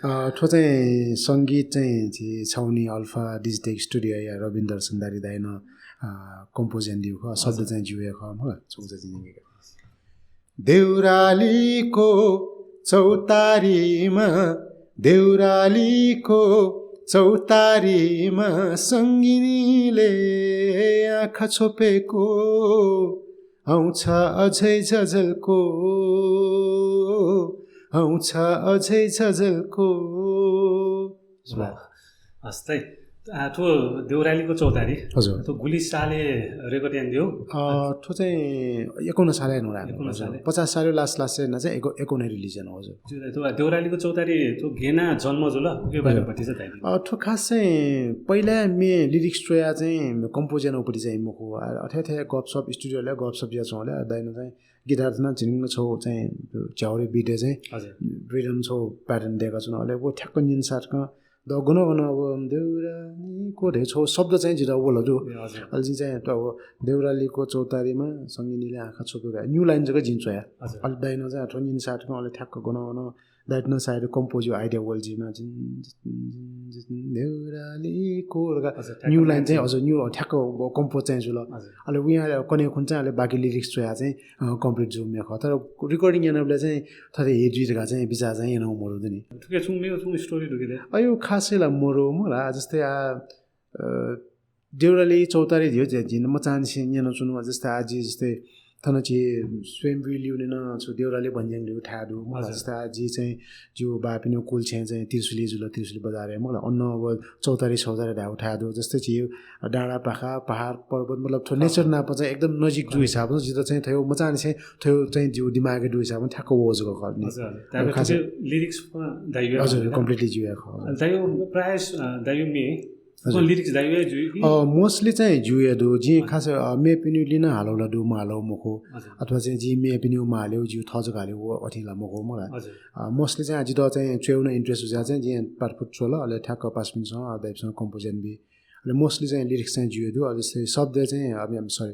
अ, थ्व चाहिँ संगीत चाहिँ झी छाउनी अल्फा डिजिटेक स्टुडियोया रविन्द्र दर्शन दाइ दाइन, अ, compose यानादीगु खः, शब्द हजुर। चाहिँ ज्यूया खः, मला, छुं चाहिँ जिं देउरालीको चौतारीमा, देउरालीको चौतारीमा संगिनीले आँखा छोपेको आउँछ अझै झझल्को, आउँछ अझै झझल्को। वाह। हस् त है। आ, थ्व देउरालीको चौतारी। हजुर। थ्व गुलि सालय् record यानादियो? अ, थ्व चाहिँ एकाउन्न सालय् याना। एकाउन्न सालय्। पचास सालय् last, last याना चाहिँ एको-, एकाउन्न release याना, हजुर। ज्यू, थ्व देउरालीको चौतारी थ्व गय् याना जन्म जुल, उके बारे हजुर। भतिचा धाइदिनु। अ, थ्व खास चाहिँ पहिला मे lyrics च्वया चाहिँ compose याना उपरि चाहिँ मखु। अ, अथे अथे गपसप, स्टुडियोले गपसप याच्वंले दाइन चाहिँ guitar थन झिंगुन छौ चाहिँ झ्याउरे beat चाहिँ हजुर। Rhythm छौ pattern देका छु न। अले वो ठ्याक्क निन साटकं द गन गन अब देउरालीको धे छौ शब्द चाहिँ जित वल दु। ए, हजुर। अले जिं चाहिँ त अब देउरालीको चौतारीमा संगिनीले आँखा छोपेको new line जक जिं च्वया। हजुर। अले दाइन चाहिँ अथवा निन साटकं अले ठ्याक्क गन गन दाइन सायद compose idea वल जिमा जिन, जिन, जिन, जिन, देउरालीको धका हजुर, ठ्याक्क new line चाहिँ हजुर, new ठ्याक्क compose चाहिँ जुल। हजुर। अले उयां कने खुन चाहिँ अले बाकी lyrics च्वया चाहिँ अ, complete जूम्ह खः। तर recording यानाबलय् चाहिँ थथे हे जुइ धकाः चाहिँ बिचाः चाहिँ यानागु मरु दनि। थुके छुं मेगु छुं story दुके दे? अयो खासै ला मरु मला, जस्तै आ, अ, देउराली चौतारी धियो झिन मचांनिसें न्यनाच्वनु, जस्तै आ जि जस्तै थन झी स्वयम्भू लिउने न छु देउराली भन्ज्याङ लिउ थाय् दु मला। हजुर। जस्तै आ जि चाहिँ ज्यू बापिनिगु कुल छेँ चाहिँ त्रिशुली जुल, त्रिशुली बजारय् मला। अन अब चौतारी सौतारी धायेगु थाय् दु। जस्तै झी डाँडा पाखा, पहाड, पर्वत, मतलब थ्व हजुर। Nature नाप चाहिँ एकदम नजिक दु हजुर। हिसाबं जित चाहिँ थ्व मचांनिसें थ्व चाहिँ ज्यू दिमागय् दु हिसाबं ठ्याक्क वःगु जक खः नि। हजुर, हजुर। अब खास थ्व lyrics पन दाइयो हजुर, होला। Completely ज्यूया खः। दाइयो प्रायः, अ, दाइयो मे हजुर। Lyrics दाइयो जुइ कि? अ, mostly चाहिँ ज्यूया दु। जिं हजुर। खास, अ, मेपिनि लिन हालौला दु, म हालौ मखु। हजुर। अथवा चाहिँ जि मेपिनि म हालेउ, ज्यू थः जक हालेउ, अथिं ला मखु मला। हजुर। अ, mostly चाहिँ जित चाहिँ च्वयेउ न interest जुया चाहिँ जिं पाटपुट च्वल, अले ठ्याक्क पासापिन्सं, अ, दाइपिन्सं compose यानाबी। अले mostly चाहिँ lyrics चाहिँ ज्यूया दु, अले जस्तै शब्द चाहिँ, अब, sorry,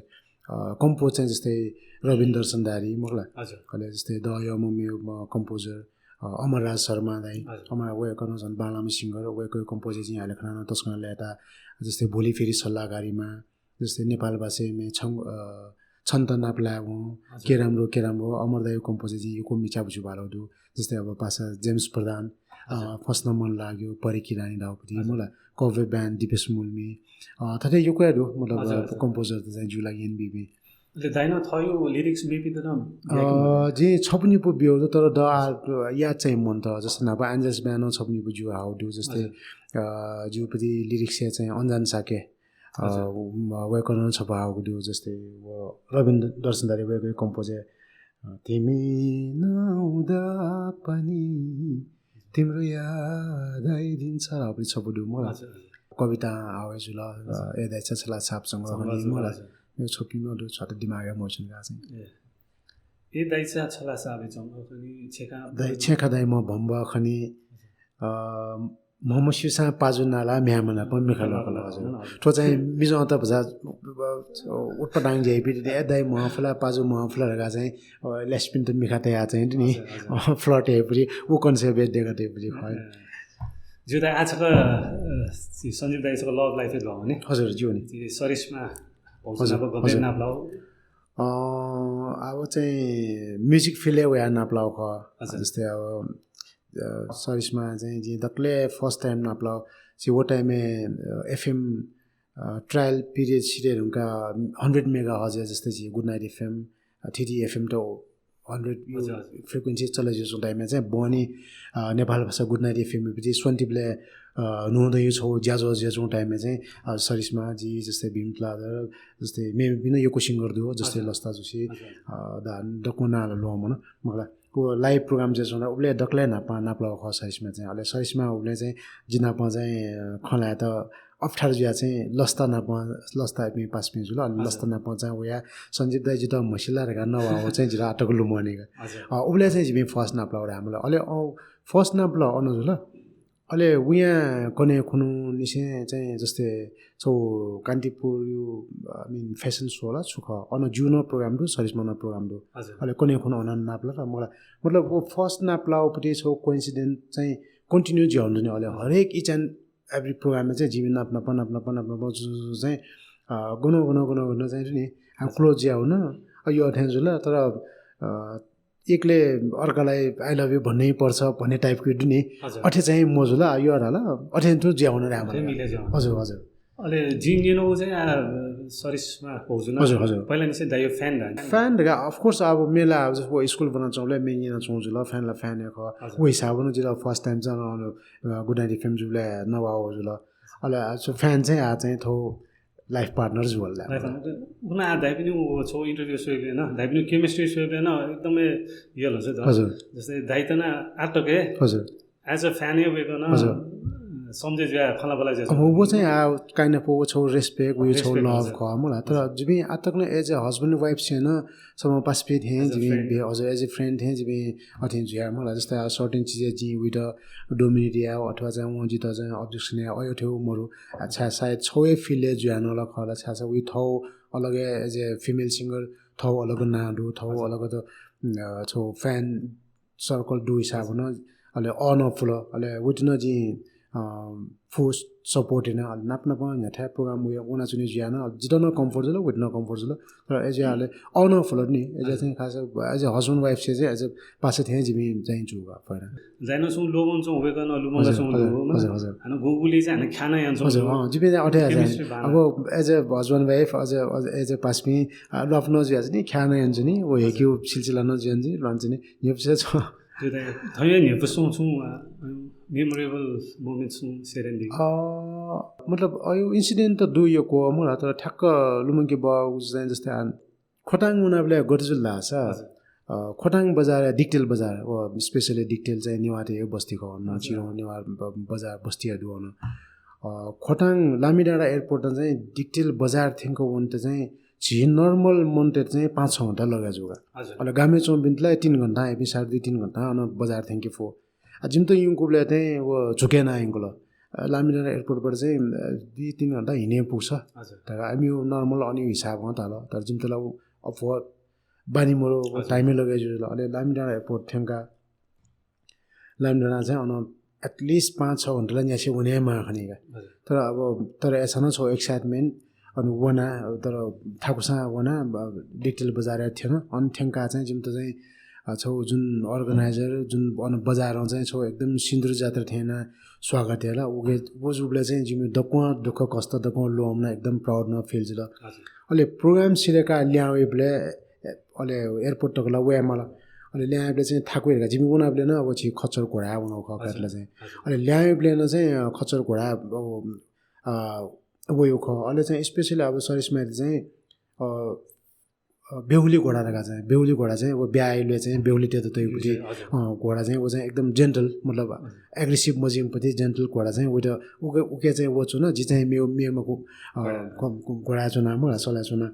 अ, compose चाहिँ जस्तै रविन्द्र दर्शन दाइ मखुला। हजुर। अले जस्तै द यःम्ह मेगु, अ, composer, अ, अमरराज शर्मा दाइ, हजुर। अमर वय्कलं झन् बांलाम्ह singer, वय्कःया compose जिं हाले खना न तसकं लय्ताः, जस्तै भोलि फेरि सल्लाहकारीमा, जस्तै नेपाल भाषाय् मे छं, अ, छन्त नापलाये वं, हजुर। के राम्रो, के राम्रो, अमर दाइया compose जिं यक्व मे च्यापु जुपु हालौ दु। जस्तै अब पासा जेम्स प्रधान, अ, हजुर। फस्न मन लाग्यो, परेकी रानी धाउपति, हजुर। मला, cover band दिपेश मुलमी, अ, थथे यक्व हे दु, मतलब, हजुर, अ, हजुर। Composer त चाहिँ ज्यू लागि यानाबीबी। अले दाइनं थःयो lyrics मेपिन्त नं अ, बियाकी मखु। जिं छपु निपु बियाउ दु, तर द आ, याद चाहिँ मन्त, जस्तै न्हापा आन्जास ब्यानं छपु निपु ज्यू हाउ दु, जस्तै, हजुर। अ, ज्यूपति lyrics या चाहिँ अन्जान शाक्य, अ, हजुर। व-, वय्कलं छपु हाउगु दु, जस्तै व रविन्द्र दर्शन दाइ वय्कःया compose, अ, तिमी नहुँदा पनि तिम्रो याद आइदिन्छ, र पनि छपु दु मला। हजुर, हजुर। कविता हाउ जुल, हजुर। ए दाइ छेँखा छला छाप चंगः खनी मला। हजुर। मेगु छपु निपु दु, छता दिमागय् मच्वंगु चाहिँ। ए। ए दाइ छेँखा छला छाप चंगः खनी, छेँखा दाइ, छेँखा दाइ म भम्बः खनी। हजुर। अ, म्हमस्यूसां पाजु नाला म्ह्याय्मनापं मिखा लकल, हजुर। हजुर। थ्व चाहिँ मिजं त भचा, अ, उत्पटाङ ज्याइपिं, ए दाइ म्हफला, पाजु म्हफला धकाः चाहिँ, अ, ल्यासेपिन्त मिखा तयाः चाहिँ नि, हजुर, हजुर। अ, flirt याइपुरी, उ concept या देगा तइपुरी खः। हजुर। ज्यू दाइ, आ छकः, अ, सञ्जीव दाइ छकः love life हे ब्लौ नि। हजुर, ज्यू नि। सरिसमा भौजु हजुर, नाप गबलें हजुर। नापलाउ? अ, अब चाहिँ music field-य् वया नापलाउ खः। हजुर। जस्तै अब अ, सरिसमा चाहिँ जिं दकलय् first time नापलाः चाहिँ व time-य्, अ, FM, अ, trial period सिधये धुंकाः hundred megahertz-य् जस्तै झी Good Night FM, अ, TT FM त hundred यो हजुर, हजुर। Frequency चले जुयाच्वंगु time-य् चाहिँ बहनी, अ, नेपाल भाषा Good Night FM-य् पिति स्वन्तिबलय्, अ, न्हूदँ छगू ज्याझ्वः जुयाच्वंगु time-य् चाहिँ, अ, सरिसमा जि जस्तै भीम तुलाधर, जस्तै मेपिं नं यक्व singer दु, जस्तै हजुर। लसता जोशी, हजुर। अ, दा-, दक्वं नां ला ल्वःमन, मखु ला। व live program जुयाच्वंगु, उबलय् दकलय् न्हापां नापलाः खः सरिसमा चाहिँ। अले सरिसमा उबलय् चाहिँ जि नाप चाहिँ, अ, खँ ल्हायेत अप्ठ्यारो जुयाः चाहिँ लसता नाप, लसता इपिं पासापिं जुल। अनि हजुर। लसता नाप चाहिँ वयाः सञ्जीव दाइ जितः म्हसिला धकाः नवाः चाहिँ जितः आःतक लुमंनिगु। हजुर। अ, उबलय् चाहिँ जिपिं first नापलाः धायेमाल। अले, अ, first नापलाः अन जुल। अले उयां कन्हय् खुन्हुनिसें चाहिँ जस्तै छगू कान्तिपुर यो, I mean, fashion show ला छु खः, अन ज्यू नं program दु, सरिसमा नं program दु। हजुर। अले कन्हय् खुन्हु अन नापलाः र मला, मतलब, व first नापलाःगु पति छगू coincidence चाहिँ continue जुयाः हुनु नि। अले हजुर। हरेक each and every program-य् चाहिँ जिमि नाप नाप, नाप नाप, नाप नाप जु, जु, जु चाहिँ, अ, गन, गन, गन, गन चाहिँ नि, आ, हजुर। Close जुयाः हुनु। अ, यो अथें जुल, तर, अ, एकले अर्कालाई I love you भन्नै पर्छ भन्ने type-को दु नि। हजुर। अथे चाहिँ मजुल, आ, यो धाल, अथें तुं जुयाः हुनु रे अथें आम्हाला। मिले जुयाः हुनु। हजुर, हजुर। अले जिं न्यनागु चाहिँ, आ, सरिसमा भाउजु नं हजुर, हजुर। पहिलानिसें दाइयो fan धाल। Fan धकाः, of course, अब मेला, अब जस्तो school ब्वनाच्वंबलय् म्ये न्यनाच्वंगु जुल, fan ला fan हे खः। हजुर। व हिसाबं जितः first time चाहिँ अन, अ, Good Night FM जुबलय् नवाः जुल। अले, आ, so fan चाहिँ आ चाहिँ थ्व life partner जुल ला। Life partner। उखुन्हु आ दाइपिनि व छगू interview स्वयेबलय् नं, दाइपिनि chemistry स्वयेबलय् नं एकदमै यल छ त। हजुर। जस्तै दाइत नं आःतक हे हजुर। As a fan हे वय्कलं हजुर। सम्झे जुयाः खँल्हाबल्हा जुयाः अब व चाहिँ आ kind of व छगू respect, व छगू respect, love हजुर। खः मला। तर हजुर। जिपिं आःतक नं as a husband wife-सें नं समा पासापिं थें as a जिपिं friend। बे-, हजुर, as a friend थें जिपिं अथें जुयाः मला। जस्तै आ certain चिजय् जिं वइत dominate याः अथवा चाहिँ वं जितः चाहिँ objection याः अथे मरु। आ, छाय् सायद छगू हे field-य् जुयाः नं ला खः ला, छाय् सायद वइ थःगु अलग हे as a female singer थःगु अलग नां दु, थःगु हजुर। अलग त, अ, छगू fan circle दु हिसाबं नं, अले अन फुल, अले वइत नं जिं, अ, full support याना, अले नाप नाप न्ह्याथाय् program वया वनाच्वने जुयाः नं, अले जितः नं comfort जुल, वइत नं comfort जुल, तर as a अले अन फुल नि, as a हजुर। चाहिँ खास as a husband wife-सें चाहिँ as a पासा थें जिमि चाहिँ जूगु पहिला। जाइनं सुं लोभन च्वं वय्कलं लुमंका हजुर, च्वं हजुर, दु, हजुर, हजुर। हानं गुगुली चाहिँ हानं ख्याना याना च्वं हजुर, दु। अँ, जिपिं चाहिँ अथे याः चाहिँ। Chemistry बांला। अब as a husband wife, as a, as a पासापिं, आ, love नं जुयाः चाहिँ नि ख्याना याना चाहिँ नि, व हजुर। हेक्यु सिलसिला नं जुयाः चाहिँ नि, ल्वाना चाहिँ नि, न्ह्यइपुसे छगू। थ्व दाइ, थौंया न्ह्यइपुसे छुं, आ, memorable moment छुं share यानादिउ। अ, मतलब, अ, यो incident त दु यक्व मला, तर ठ्याक्क लुमंके बहःगु चाहिँ जस्तै आ, खोटाङ वनाबलय् गथे जुल धाःसा, हजुर। अ, खोटाङ बजारय् दिगतेल बजार, व specially दिगतेल चाहिँ नेवाःतय् बस्ती खः, न हजुर। चिरौं नेवाः ब-, बजार बस्तीया दु अन। अ, खोटाङ लामिडाँडा airport नं चाहिँ दिगतेल बजार थ्यंक वनेत चाहिँ झी normal मनूतय्त चाहिँ पाँच छ घण्टा लगे जुल का। हजुर। अले गामय् च्वंपिन्त ला तीन घण्टा, इपिं साढे दुई तीन घण्टा अन बजार थ्यंके फु। आ, जिमित यंकूबलय् चाहिँ व झुके याना यंकल। अ, लामिडाँडा airport-बाट चाहिँ, अ, दुई तीन घण्टा हिँडे पुग्छ। हजुर। तर आमियो normal अन हिसाबं धाल। तर जिमित ला व अप्वः बानी मरु, हजुर। Time-य् लगे जुल। अले लामिडाँडा airport थ्यंका लामिडाँडा चाहिँ अन at least पाँच छ घण्टा ला न्यासि वने माः खनी का। हजुर। तर अब, तर अय्‌सां नं छगू excitement, अन वना, तर थाकुसां वना, ब-, दिगतेल बजारय् थ्यन, अन थ्यंकाः चाहिँ जिमित चाहिँ, अ, छगू जुन organizer, जुन अन बजारं चाहिँ छगू एकदम सिन्दुर जात्रा थें यानाः स्वागत याल। उके, व जुबलय् चाहिँ जिमि दक्वं दुःख कष्ट, दक्वं ल्वःमना, एकदम proud नं feel जुल। हजुर। अले program सिधयेकाः लिहां वइबलय्, अले airport तक ला वये माल। अले लिहां वइबलय् चाहिँ थाकुइ धकाः जिमि वनाबलय् नं अब झी खच्चर घोडाय् वनागु खः हजुर। कातला चाहिँ। हजुर। अले लिहां वइबलय् नं चाहिँ, अ, खच्चर घोडाय्, अ, अ, वयागु खः। अले चाहिँ specially अब सरिसमायात चाहिँ, अ, अ, बेहुली घोडा धकाः चाहिँ, बेहुली घोडा चाहिँ व ब्याहा याइबलय् चाहिँ बेहुलीतय्त तइगु पति, हजुर। अ, घोडा चाहिँ व चाहिँ एकदम gentle, मतलब हजुर। Aggressive मजिइम्ह पति gentle घोडा चाहिँ वइत उके, उके चाहिँ व च्वन, जि चाहिँ मेव, मेम्ह घो-, अ, घोडा। घो-, घो-, घोडाय् च्वना, मला सलय् च्वना।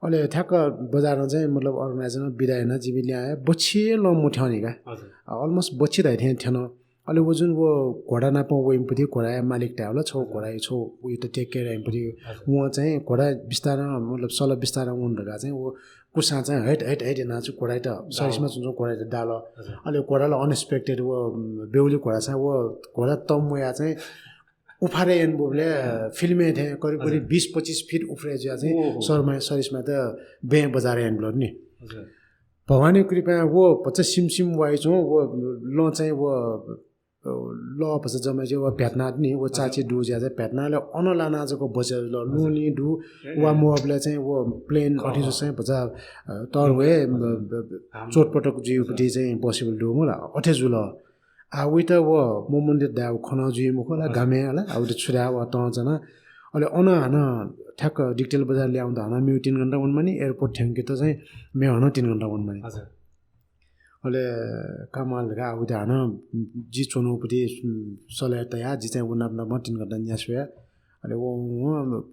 अले ठ्याक्क बजारं चाहिँ मतलब organizer नं बिदा यानाः जिमि लिहां वये बच्छि लं मथ्यंनि का। हजुर। अ, almost बच्छि धाइ थें थ्यन। अले व जुन व घोडा नाप वइम्ह पति घोडाया मालिक धायेबलय् छगू हजुर। घोडा छगू उइत take care याइम्ह पति हजुर। वं चाहिँ घोडा बिस्तारं मतलब सल बिस्तारं वन धकाः चाहिँ व कुसां चाहिँ हैट, हैट, हैट यानाः चाहिँ घोडाइत हजुर। सरिसमा च्वंच्वं घोडाइत दाल। हजुर। अले घोडा ला unexpected व बेहुली घोडा चाहिँ व घोडा तंम्वयाः चाहिँ उफारे यानाबलय् film-य् थें करिब करिब हजुर। बिस पच्चिस feet उफारे जुयाः चाहिँ ओहो। सरमा-, सरिसमायात बँय् बजारय् यानाबल नि। हजुर। भगवानया कृपां व भचा सिमसिम वाइच्वं व लँ चाहिँ व, अ, लः भचा जम्मा चाहिँ व भ्यातना नि, व चाची दु ज्या चाहिँ भ्यातना ले अन लाना जक बच्या जुल। लुँ लिं दु, वा मवबले चाहिँ व plane अथे जु चाहिँ भचा, अ, तर वे, ब-, ब-, ब-, चोटपटक जुइपति चाहिँ possible दु मला, अथे जुल। आ, उइत व मोमन्दिर दाइ व खन जुइ मखु ला, गामे ला, आ, उइत छुरा व तं जना। अले अन हानं ठ्याक्क डिगटेल बजार ल्याउँ त हानं मेव तीन घण्टा वनमानि, airport थ्यंकेत चाहिँ मेव हानं तीन घण्टा वनमानि। अले कमाल का, आ, उइत हानं जि च्वनुपति सले तया, जि चाहिँ व नाप नाप तीन घण्टा न्यासुया। अले व, व,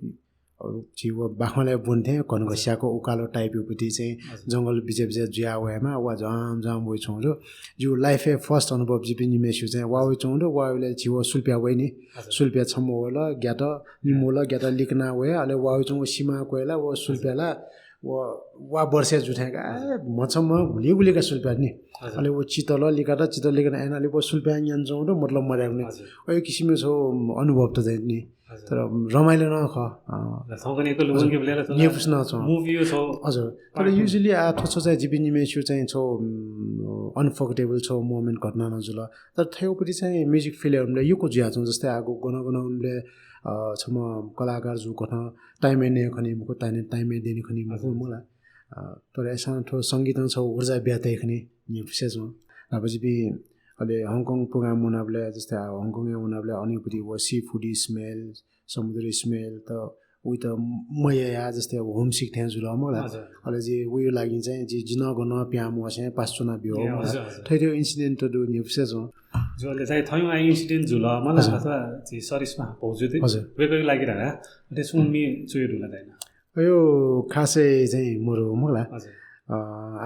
अ, झी व बाखंले बुन्थे, घनघस्याको उकालो type युपति चाहिँ जंगल बिजा बिजा जुया वयेमा, वा जाम जाम वइच्वं दु। जिउ life ए first अनुभव जिपिं निम्हय्सिउ चाहिँ वा वइच्वं दु, वा वइले झी व सुल्प्या वइनि। सुल्प्या छम्ह वल, ग्यात, निम्ह वल, ग्यात लिकना वये, अले वा वइच्वं व सिमा क्वयला, व सुल्प्याला, व, वा वर्षे जुथें का, ए, मछम्ह गुलि गुलि का सुल्प्या नि। अले व चितल लिकात, चितल लिकना एन, अले व सुल्प्या न्यान च्वं दु, मतलब मर्याक नि। अयो किसिमको छौ अनुभव त चाहिँ नि। तर रमाइलो नं खः। अँ। थौंकन्हय् लुमंके बलय् ला न्येपुसे नं च्वं। Movie यो छौ। हजुर। तर usually आ थ्व छौ चाहिँ जिपिं निम्हय्सिउ चाहिँ छौ, उम्, unforgettable छौ moment घटना नं जुल। तर थ्वपति चाहिँ music field उम्ले युको जुया च्वं, जस्तै आगो गन गन उम्ले, अ, छम्ह कलाकार जु कथं time ए नये खनी मखु, time ए, time ए देने खनी मखु मला। अ, तर अय्सां थ्व संगीतं छौ ऊर्जा ब्यातय् खनी न्येपुसे च्वं। अब जिपिं अले हङकङ program वनाबलय्, जस्तै आ, हङकङ ए वनाबलय् अनेपति व seafood smell, समुद्र smell त उइत मयया, जस्तै अब homesick थें जुल मला। अले जि उयो लागि चाहिँ जि जिन गन प्याम वसें पास चुना बियो। थैथ्यो incident त दु न्येपुसे च्वं। जो अले चाहिँ थयो आ incident जुल मला, अथवा जि सरिसमा भौजु दे। वय्कःयो लागि रा, अले सुं मि चुयो दुला दाइन। अयो खासै चाहिँ मरु मला। अ,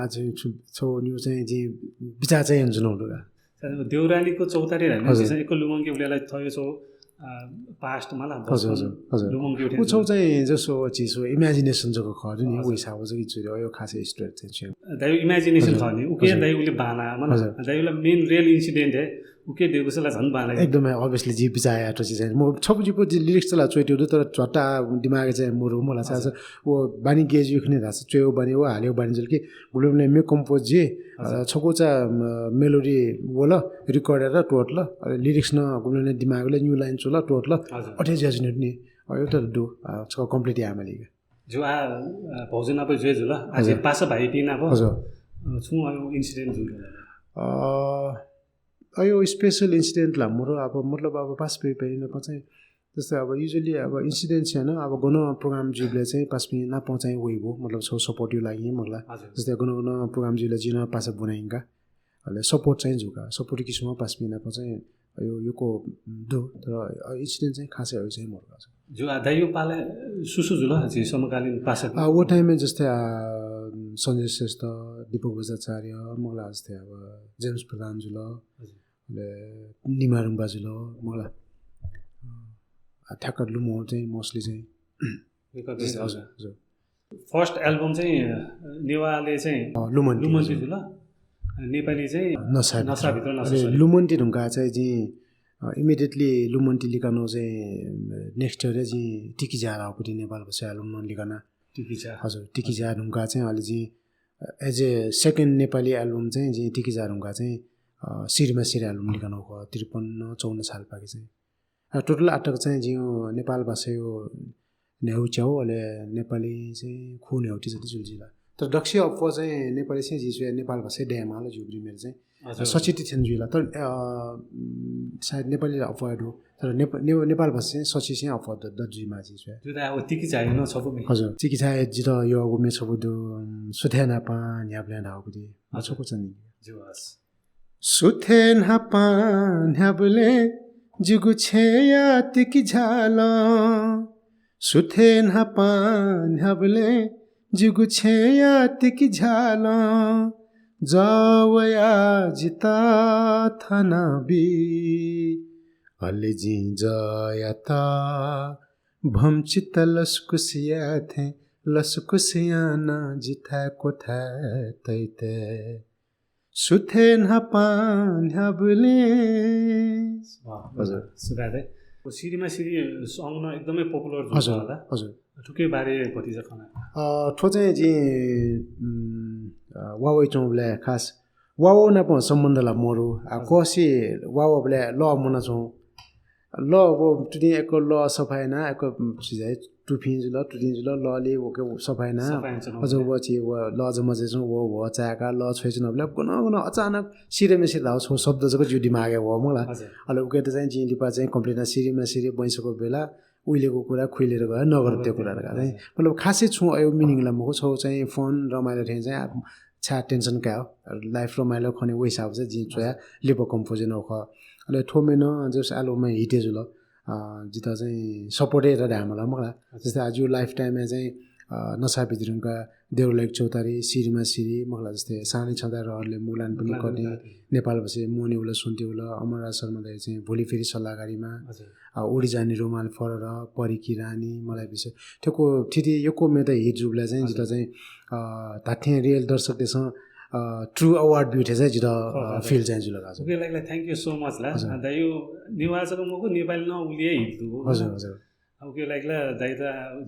आज छु, छौ न्यु चाहिँ जि बिचाः चाहिँ जुनौ दुला। देउरालीको चौतारी धाइ नि, झीसं एक लुमंके उलेला थयो छौ, अ, past मला, हजुर, हजुर, हजुर। लुमंके उठे उ छौ चाहिँ जसो चिसो imagination जक खः नि, उ हिसाबले चाहिँ छु यो खासै story चाहिँ छु। दाइ imagination खः नि, उके दाइ उले बाना मला। दाइ उला main real incident हे, उके देगुसला झन बाना। एकदमै obviously जि बिचाः यात चाहिँ म छपु जिपु जि lyrics चला चोइट्यो दु, तर झट्टा दिमाग चाहिँ मरु मला। व बानी गेज खने धास चोयो बानी व हाल्यो बानी जुल कि गुलुमले मे compose जे, अ, छको चा, म, melody वल, record यात टोटल, अ, lyrics न गुलुमले दिमागले new line चुल टोटल, अथे ज्याजिनु नि, अ, एउटा दु, अ, छको complete यामाली। जो आ, अ, भौजु नाप जुए जुल, आ, हजुर। पासा भाइ पि नाप, हजुर। अ, छु अयो incident जुल। अ, अयो special incident ला मरु, अब मतलब अब पास पे पे न पचाइ जस्तै अब usually अब incident छ्यान अब गन program जुइबलय् चाहिँ पासपिं नाप चाहिँ वइबु, मतलब छौ support यो लागि मला। हजुर। जस्तै गन गन program जुइबलय् जिन पासा बुनाइंका। अले support चाहिँ जुका, support किसिम पासपिं नाप चाहिँ यो, योको दु, तर incident चाहिँ खासै अयो चाहिँ मरु का। जो आ दाइ यो पाले सुसु जुल, जि समकालीन पासा। आ, वो time ए जस्तै आ, सञ्जय श्रेष्ठ, दीपक बज्राचार्य, मला जस्तै अब जेम्स प्रधान जुल। हजुर। अले निमा रुम्बा जुल, मला। अ, ठ्याक्क लुमं चाहिँ mostly चाहिँ। हजुर, हजुर। First album चाहिँ, अ, नेवाले चाहिँ अ, लुमन्ती, लुमन्ती हजुर। जुल। नेपाली चाहिँ नसा भित्र। नसा भित्र नसा, अले sorry। लुमन्ती धुंका चाहिँ जि, अ, immediately लुमन्ती लिकानो चाहिँ next year जि तिकिजा राउपति नेपाल भाषा album न लिकाना। तिकिजा। हजुर, तिकिजा धुंका चाहिँ अले जि, अ, as a second नेपाली album चाहिँ जि तिकिजा धुंका चाहिँ, अ, सिरिमा सिरि album लिकानो खः, त्रिपन्न चौवन्न साल पाके चाहिँ। अ, total आटक चाहिँ जिउ नेपाल भाषायो न्ह्याउ च्याउ, अले नेपाली चाहिँ खु न्ह्याउति जति जुल जिला। तर दक्ष अप्वः चाहिँ नेपाली चाहिँ जिसु नेपाल भाषा दयेमाल जिउ प्रिमियर चाहिँ। हजुर। सचिति थेन जुइला। तर, अ, सायद नेपाली अप्वः दु। तर नेप-, ने-, नेपाल भाषा चाहिँ सचि चाहिँ अप्वः द-, द जुइमा जिसु। त्यो त अब तिकिजा न छपु मे। हजुर। तिकिजा जित यो अब मे छपु दु, सुथे नापा न्ह्याबले धाउ कुदी। हजुर। छपु चाहिँ। जो हस्। सुथे न्हापां न्ह्याबलें जिगु छेँया तिकिझ्यालं। सुथे न्हापां न्ह्याबलें जिगु छेँया तिकिझ्यालं। जः वयाः जितः थनाबी। अले जिं जःयात भम्चित लसकुस याये थें लसकुस यानाः जिथाय् क्वथाय् तइते। सुथे न्हापां न्ह्याबलें। वाह, हजुर। सुभाय् दाइ। सिरिमा सिरि song न एकदमै popular जुल हजुर, होला। हजुर। थुके बारे भतिचा खना। अ, थ्व चाहिँ जि, उम्, वावइ च्वंबलय् खास वाव नाप सम्बन्ध ला मरु। आ, कसे वावबलय् लः मुनाच्वं। लः व तुतिं एक लः सफा याना, एक सिजाइ टुफिं जुल, तुतिं जुल, लःले वके सफा याना। अझ व छि व लः जमा जुइच्वं व, व चाय्‌का लः छ्वय् च्वनाबलय् गन गन अचानक सिरे मेसिरे धाउ छौ शब्द जक जिउ दिमागय् व मला। अले उकेत चाहिँ जिं लिपा चाहिँ complete ना सिरे मेसिरे बैसक बेला उइलेको कुरा खुइलेर गयो, नगरत्य कुरा धकाः चाहिँ। मतलब खासै छुं अयो meaning ला मखु, छौ चाहिँ fun रमाइलो थें चाहिँ आ, छ्या tension कायो, life रमाइलो खने व हिसाब चाहिँ जिं च्वया लिपा compose नौ ख। अले थ्व मे न जस album hit जुल। अ, जित चाहिँ support यात धायेमाल मखला। जस्तै आज lifetime चाहिँ, अ, नसा भित्रुंका, देउलाइक चौतारी, सिरिमा सिरी मखला, जस्तै सानै छँदा रहरले मुलान पनि कटे, नेपाल बसे मोने उला सुन्ते उला, अमरराज शर्मा दाइ चाहिँ भोलि फेरि सल्लाहकारीमा, अ, उडी जाने रुमाल फरर, परीकी रानी, मलाई विषय। थ्यको थिति यक्व मेत hit जुबला चाहिँ जित चाहिँ, अ, धाथें real दर्शक देशं, अ, true award बिउ थे चाहिँ जित, अ, feel चाहिँ जुल। उके लागि thank you so much ला। दाइ, यो नेवाः जक मखु, नेपाली न उलिए hit दु। हजुर, हजुर। उके लागि ला दाइ त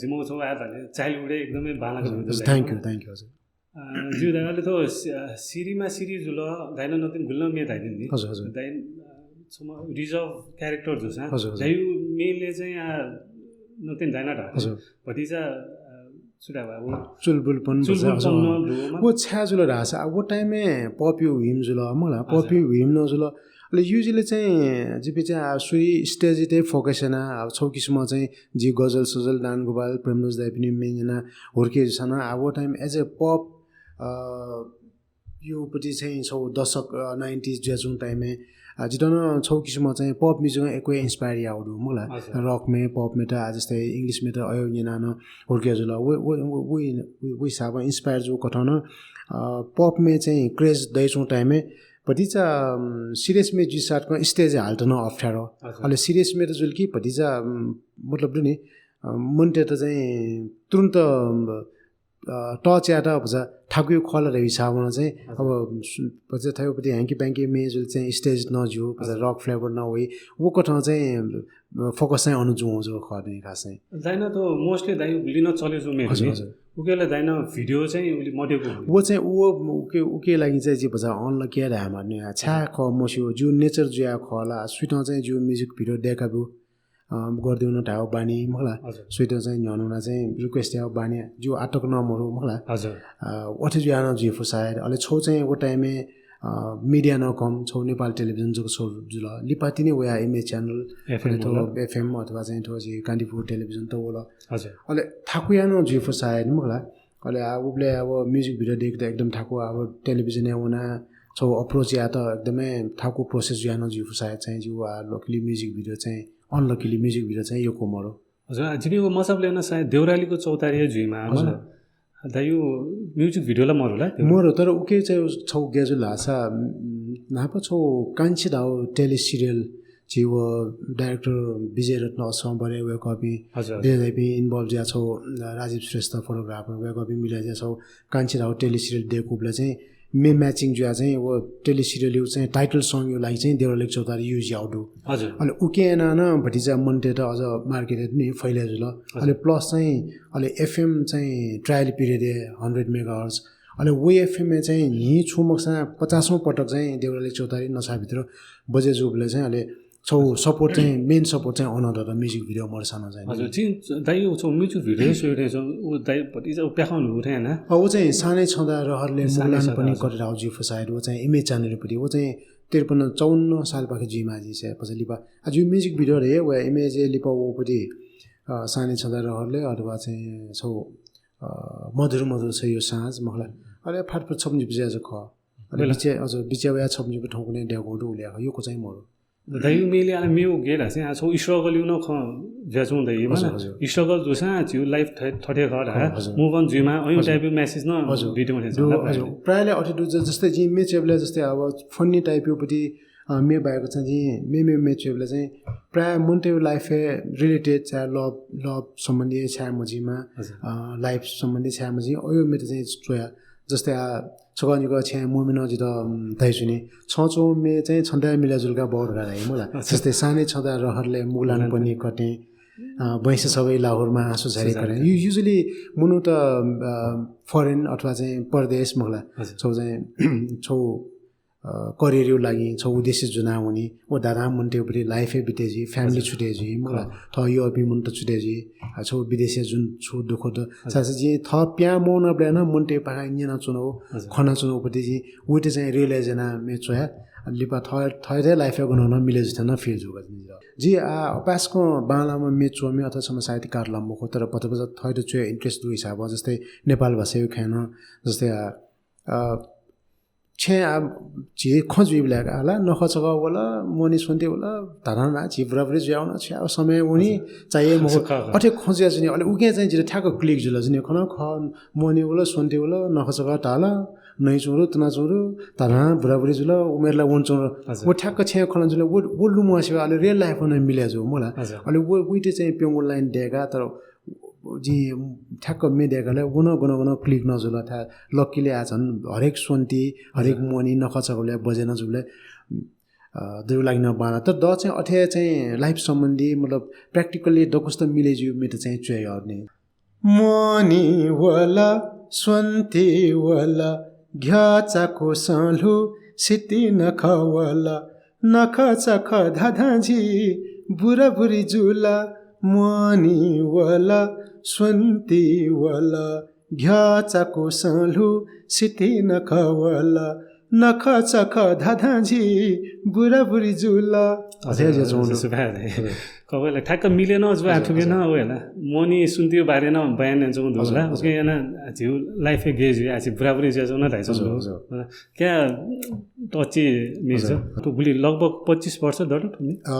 जिमो छौ आयो भने childhood एकदमै बांलाक। Thank you, thank you, हजुर। अ, ज्यू दाइ, अले थ्व सि-, अ, सिरिमा सिरी जुल, दाइ न नतिन गुल्न मे धाइदिन नि। हजुर, हजुर। दाइ, अ, छमा reserve character जुसा। हजुर, हजुर। दाइ mainly चाहिँ, अ, नतिन दाइ न ढा। हजुर। भतिजा, अ, सुडा बा, वो चुलबुलपन, चुलबुलपन हजुर। न दु, मा वो छ्या जुल धासा, आ, वो time-य् pop यु हिम जुल, मला, हजुर। Pop यु हिम न जुल। अले usually चाहिँ जिपिं चाहिँ, आ, सुई stage ते focus याना, आ, छौ किसिम चाहिँ जि गजल सजल, दान गोपाल, प्रेमराज दाइपिनि मेन याना हुर्के जुसाना, आ, वो time as a pop, अ, यो पति चाहिँ छौ दशक, अ, nineties जुयाच्वं time-य्, अ, जित न छौ किसिम चाहिँ pop music यक्व inspire याउ दु, मला। हजुर। Rock मे, pop मे त, आ, जस्तै English मे त अयो न्यना न हुर्के जुल। वो, वो, वो, वो, वो, वो हिसाब inspire जु कथं न, अ, pop मे चाहिँ craze दइच्वं time-य् भतिचा, अम, serious मे जुइ साथ कं stage हालत न अप्ठ्यारो। हजुर। अले serious मे त जुल कि भतिचा, अम, मतलब दुने, अ, मनते त चाहिँ तुरुन्त, अम, अ, touch यात भचा थाकुइ खोला रे हिसाबं चाहिँ, हजुर। अब सु-, भचा थायु पति ह्याङ्की प्याङ्की मे जुल चाहिँ stage न ज्यू, भचा, हजुर। Rock flavor न वइ, वो कथं चाहिँ, अ, focus चाहिँ अनु जुं जु खः नि खास चाहिँ। दाइ न त mostly दाइ उलि न चले जु मे हजुर, नि। हजुर। उकेला दाइ न video चाहिँ उलि मदेको। वो चाहिँ वो उके, उके लागि चाहिँ जि भचा unlucky या धायेमाल नि, छ्या खः मस्यू, जु nature जुया खः ला, सुइतं चाहिँ जु music video देका बु। अ, गरिदेउ न धायेउ बानी, मखला। हजुर। सुइतं चाहिँ न्ह्यःनुना चाहिँ request याउ बानी, जु आतक न मरु, मखला। हजुर। अ, अथे जुया न जुइफु सायद। अले छौ चाहिँ वो time-य्, अ, media न कम, छौ नेपाल television जक छौ जुल। लिपा तिनि वया इमेज channel, FM अले थो होला। FM अथवा चाहिँ थो जि कान्तिपुर television त वल। हजुर। अले थाकुया न जुइफु सायद, मखला। अले आ, उबले अब music video देख त एकदम थाकु, अब television-य् वना छौ approach यात एकदमै थाकु process जुया न जुइफु सायद चाहिँ जि आ luckily music video चाहिँ, unluckily music video चाहिँ यक्व मरु। हजुर, आ, जिपिं मचाबले न सायद देउरालीको चौतारी जुइमा, हजुर। मला। दाइ यो music video ला मरु ला, देउराली। मरु, तर उके चाहिँ छौ ग्याजु लासा, उम्, नाप छौ कान्छी धाउ tele serial छि वो director विजय रत्न असं बरे वय्‌कःपिं, हजुर, हजुर। विजय दाइपिं involve ज्या छौ, अ, राजीव श्रेष्ठ photographer वय्‌कःपिं मिला ज्या छौ कान्छी धाउ tele serial देकुबला चाहिँ मे matching जुया चाहिँ वो tele serial यु चाहिँ title song यु लागि चाहिँ देउरालीको चौतारी use याउ दु। हजुर। अले उके याना न भतिचा मनते त अझ market नि फैले जुल। हजुर। अले plus चाहिँ अले FM चाहिँ trial period ए hundred megahertz। अले वो FM ए चाहिँ न्हि छु मक्सा पचासौं पटक चाहिँ देउरालीको चौतारी नसा भित्र बजे जुबले चाहिँ अले छौ support चाहिँ, main support चाहिँ अन दत music video मरु सानो चाहिँ। हजुर, जिं दाइ यो छौ music video सोइरे छौ, उ दाइ भतिचा उ प्याखं नु उठे ना। अ, उ चाहिँ सानै छँदा रहरले सानै मुगलान छँदा पनि रहर। कटेर आउ जुइफु सायद, उ चाहिँ इमेज channel पति, उ चाहिँ त्रिपन्न चौवन्न साल पाखे जुइमा जि से पछिलिपा। आ, जु music video रे, व इमेज लिपा उ पति, अ, सानै छँदा रहरले अथवा चाहिँ छौ, अ, मधुर मधुर छ यो साँझ, मखला। अले फाटफुट छप्ने बिज्या जक। अले बिचे, अझ बिचे वया छप्ने ठाउँ कुने ड्यागो दु उले, यो को चाहिँ मरु। दाइ मेले आला मेउ गेला से आ छौ struggle यु न ख ज्याचुं दाइ, हजुर, मला। हजुर। Struggle जुसा छु life थ-, थथे ख रा, हजुर। Move on जुइमा, अयु हजुर। Type यु message न हजुर। Video रे दु, जुन हजुर। प्रायले अथे दु ज-, जस्तै जि मे चेबले जस्तै अब funny type यु पति, अ, मे बाहेक चाहिँ जि मे, मे, मे चेबले चाहिँ प्राय मनते यु life ए related, चाहे love, love सम्बन्धी छाय मजिमा, हजुर। अ, life सम्बन्धी छाय मजि, अयु मे त चाहिँ चोया। जस्तै आ, छगः निगः छेँ मुमिनं जित, उम्, धाइसुनि। छं च्वं मे चाहिँ छन्ताया मिला जुलका बौर धाइ, मला। अच्छा। जस्तै सानै छँदा रहरले मुगलान मुगलान पनि पनि। कटें। अ, बैंसे सबै लाहुरमा आँसु झारी करें। यु-, usually मनूत, अ, foreign अथवा चाहिँ परदेश मखुला। हजुर। छौ चाहिँ, छौ, अ, career-या लागि छौ उद्देश्य जुना वनी। व धाधां मनूतय्‌पट्टि life हे बिते जुइ, family हजुर। छुटे जुइ मखुला। अँ। थः यःपिं मनूत छुटे जुइ। अ, छौ विदेशय् जुन छु दुःख दु। हजुर। साथै जिं थः प्यां मौना ब्लेन मनूतय् पाखें न्यना च्वनो, हजुर। खना च्वनो पति जिं उइत चाहिँ realize याना मे च्वया। लिपा थः, थः थे life-य् गन गन मिले जुथें नं feel जुगु जिं। जि आ, अपाय्‌सकं बांलाम्ह मे च्वमि अथवा छम्ह साहित्यकार ला मखु, तर भचा भचा थःत च्वये interest दु हिसाबं, जस्तै नेपाल भाषाया खँय् नं, जस्तै आ, आ, छेँ आ, झी खँ जुइबलय् का ला, नखः छखः वल, मोहनी स्वन्ति वल, धाधां झी बुराबुरी जुया वन, छ्या समय वनी, हजुर। चाहिए मखु। खः, खः। अथे खँ जुया जुनि, अले उके चाहिँ जित ठ्याक्क click जुल जुनि, खन खः मोहनी वल, स्वन्ति वल, नखः छखः धाल, नइ च्वंरु, तना च्वंरु, धाधां बुराबुरी जुल, उमेर ला वन च्वंरु। हजुर। व ठ्याक्क छेँ खँ जुल, व, व लुमंसे अले real life नं मिले जू मला। हजुर। अले व, उइत चाहिँ प्यंगु line दय्‌का, तर जिं ठ्याक्क मे दय्‌काले व नं गन गन click नं जुल। थ्या luckily आ झन् हरेक स्वन्ति, हरेक हजुर। मोहनी नखः छखः ले बजे नं जुले, अ, दयु लागि नं बांला। तर द चाहिँ अथे चाहिँ life सम्बन्धी, मतलब, practically दक्वसित मिले जुइ मेत चाहिँ च्वये हरनि। मोहनी वल, स्वन्ति वल, घ्यःचाकुसं ल्हू सिति नखः वल, नखः छखः धाधां झी बुराबुरी जुल। मोहनी वल, स्वन्ति वल, घ्यःचाकुसं ल्हू सिति नखः वल, नखः छखः धाधां झी बुराबुरी जुल। हजुर, अथे जे हजुर, च्वंगु। सुभाय्। हजुर। कबय् ला ठ्याक्क मिले नं जुल, हजुर, थुके नं वय् ला। मोहनी स्वन्तिया बारे नं बयान याना च्वंगु दु हजुर, ला। हजुर। उके याना झीउ life-य् गय् जुइ, आः झी बुराबुरी जुया च्वंगु नं धाइ च्वंगु हजुर, दु। हजुर। क्या टच्ची मिस हजुर। त गुलि लगभग पच्चिस वर्ष दत थुमि? अ,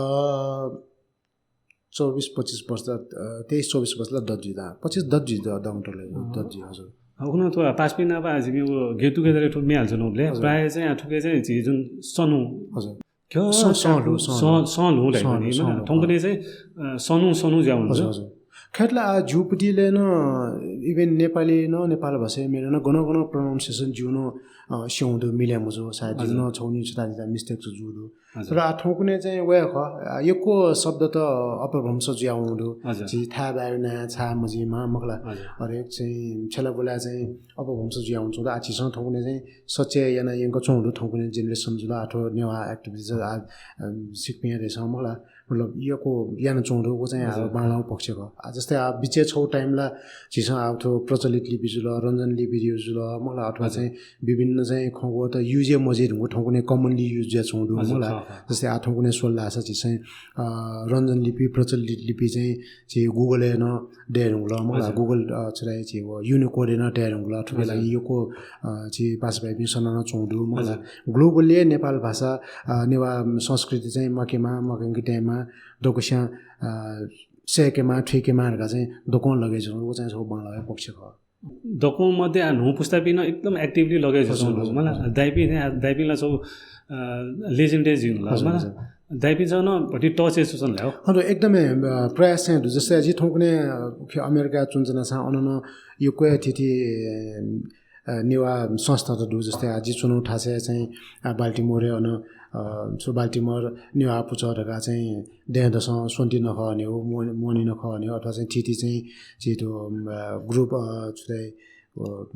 चौबिस पच्चिस वर्ष, अ, तेइस चौबिस वर्ष ला दत जुइ दा। पच्चिस दत जुइ द-, दंगु तले, अँ। दत जुइ, हजुर। अ, उखुन्हु थ्व पासापिं नाप आ झीपिं व get together थ्व म्ये हाल च्वनु ले। हजुर। प्रायः चाहिँ आ थुके चाहिँ झी जुन सनु। हजुर। क्य स-, स-, स-, स-, स-, ल्हू, स-, स-, ल्हू धाइ स-, स-, स-, थुके चाहिँ, अ, सनु, सनु ज्या हुन्छु। हजुर, हजुर। खय्‌त ला आ ज्यूपट्टि ले नं, even नेपाली नं, नेपाल भाषा म्ये नं, गन गन pronunciation ज्यू नं, अ, स्यंगु दु, मिले मजू, सायद हजुर। ज्यू नं छगू निगू छता निता mistake छु जू दु। हजुर। तर आ थौंकन्हय् चाहिँ वया खः, आ, यक्व शब्द त अपभ्रंश जुया वंगु दु। हजुर। झी थाय् बाय् नाय् छाय् मजिमा मखु ला। हजुर। हरेक चाहिँ छेला बुलाय् चाहिँ अपभ्रंश जुया वंगु दु। आ झीसं थौंकन्हय् चाहिँ सच्याय् याना यंका च्वंगु दु, थौंकन्हय् generation जुल, आ थ्व नेवाः activist आ, अ, सिक्पिं देशं मखु ला। मतलब यक्व याना च्वंगु दु, व चाहिँ आ हजुर। बांलाःगु पक्ष खः। आ जस्तै आ बिचय् छगू time ला झीसं आ थ्व प्रचलित लिपि जुल, रञ्जन लिपि जुल मखु ला, अथवा हजुर। चाहिँ विभिन्न चाहिँ खँग्वः त use हे मजुइ धुंगु, थौंकन्हय् commonly use जुया च्वंगु दु हजुर, मखु ला। खः, खः। जस्तै आ थौंकन्हय् स्वल धाःसा झीसं, अ, रञ्जन लिपि, प्रचलित लिपि चाहिँ झी Google-य् नं दये धुंकल मखु ला। हजुर। Google, अ, छु धाइ झी व Unicode-य् नं दये धुंकल। थुके हजुर। लागि यक्व, अ, झी पासापिं सना नं च्वंगु दु मखु ला। हजुर। Globally नेपाल भाषा, अ, नेवाः संस्कृति चाहिँ म्वाकेमा, म्वाकेंके तयेमा, दक्वस्यां, अ, सय्‌केमा, थुइकेमा धकाः चाहिँ दक्वं लगे जुल, व चाहिँ छगू बांलाःगु पक्ष खः। दक्वं मध्ये आ न्हू पुस्तापिं नं एकदम actively लगे जुल हजुर, हजुर, मला। हजुर। दाइपिं, दाइपिं ला छगू, अ, legend हे जुल हजुर, मला। हजुर। दाइपिं नं भति touch हे च्वंगु ला हो। हजुर, एकदमै, अ, प्रयास चाहिँ दु। जस्तै आ जि थौंकन्हय्, अ, अमेरिका च्वनाच्वनासां अन नं यक्व हे थीथी, अ, नेवाः संस्था त दु। जस्तै आ जि च्वनागु थासय् चाहिँ, अ, Baltimore-य् अन, अ, छु Baltimore नेवाः पुचः धकाः चाहिँ दँय्‌दसं स्वन्ति नखः हनेगु, मोह-, मोहनी नखः हनेगु, अथवा चाहिँ थीथी चाहिँ झी थ्व, अ, group, अ, छु धाइ, अ,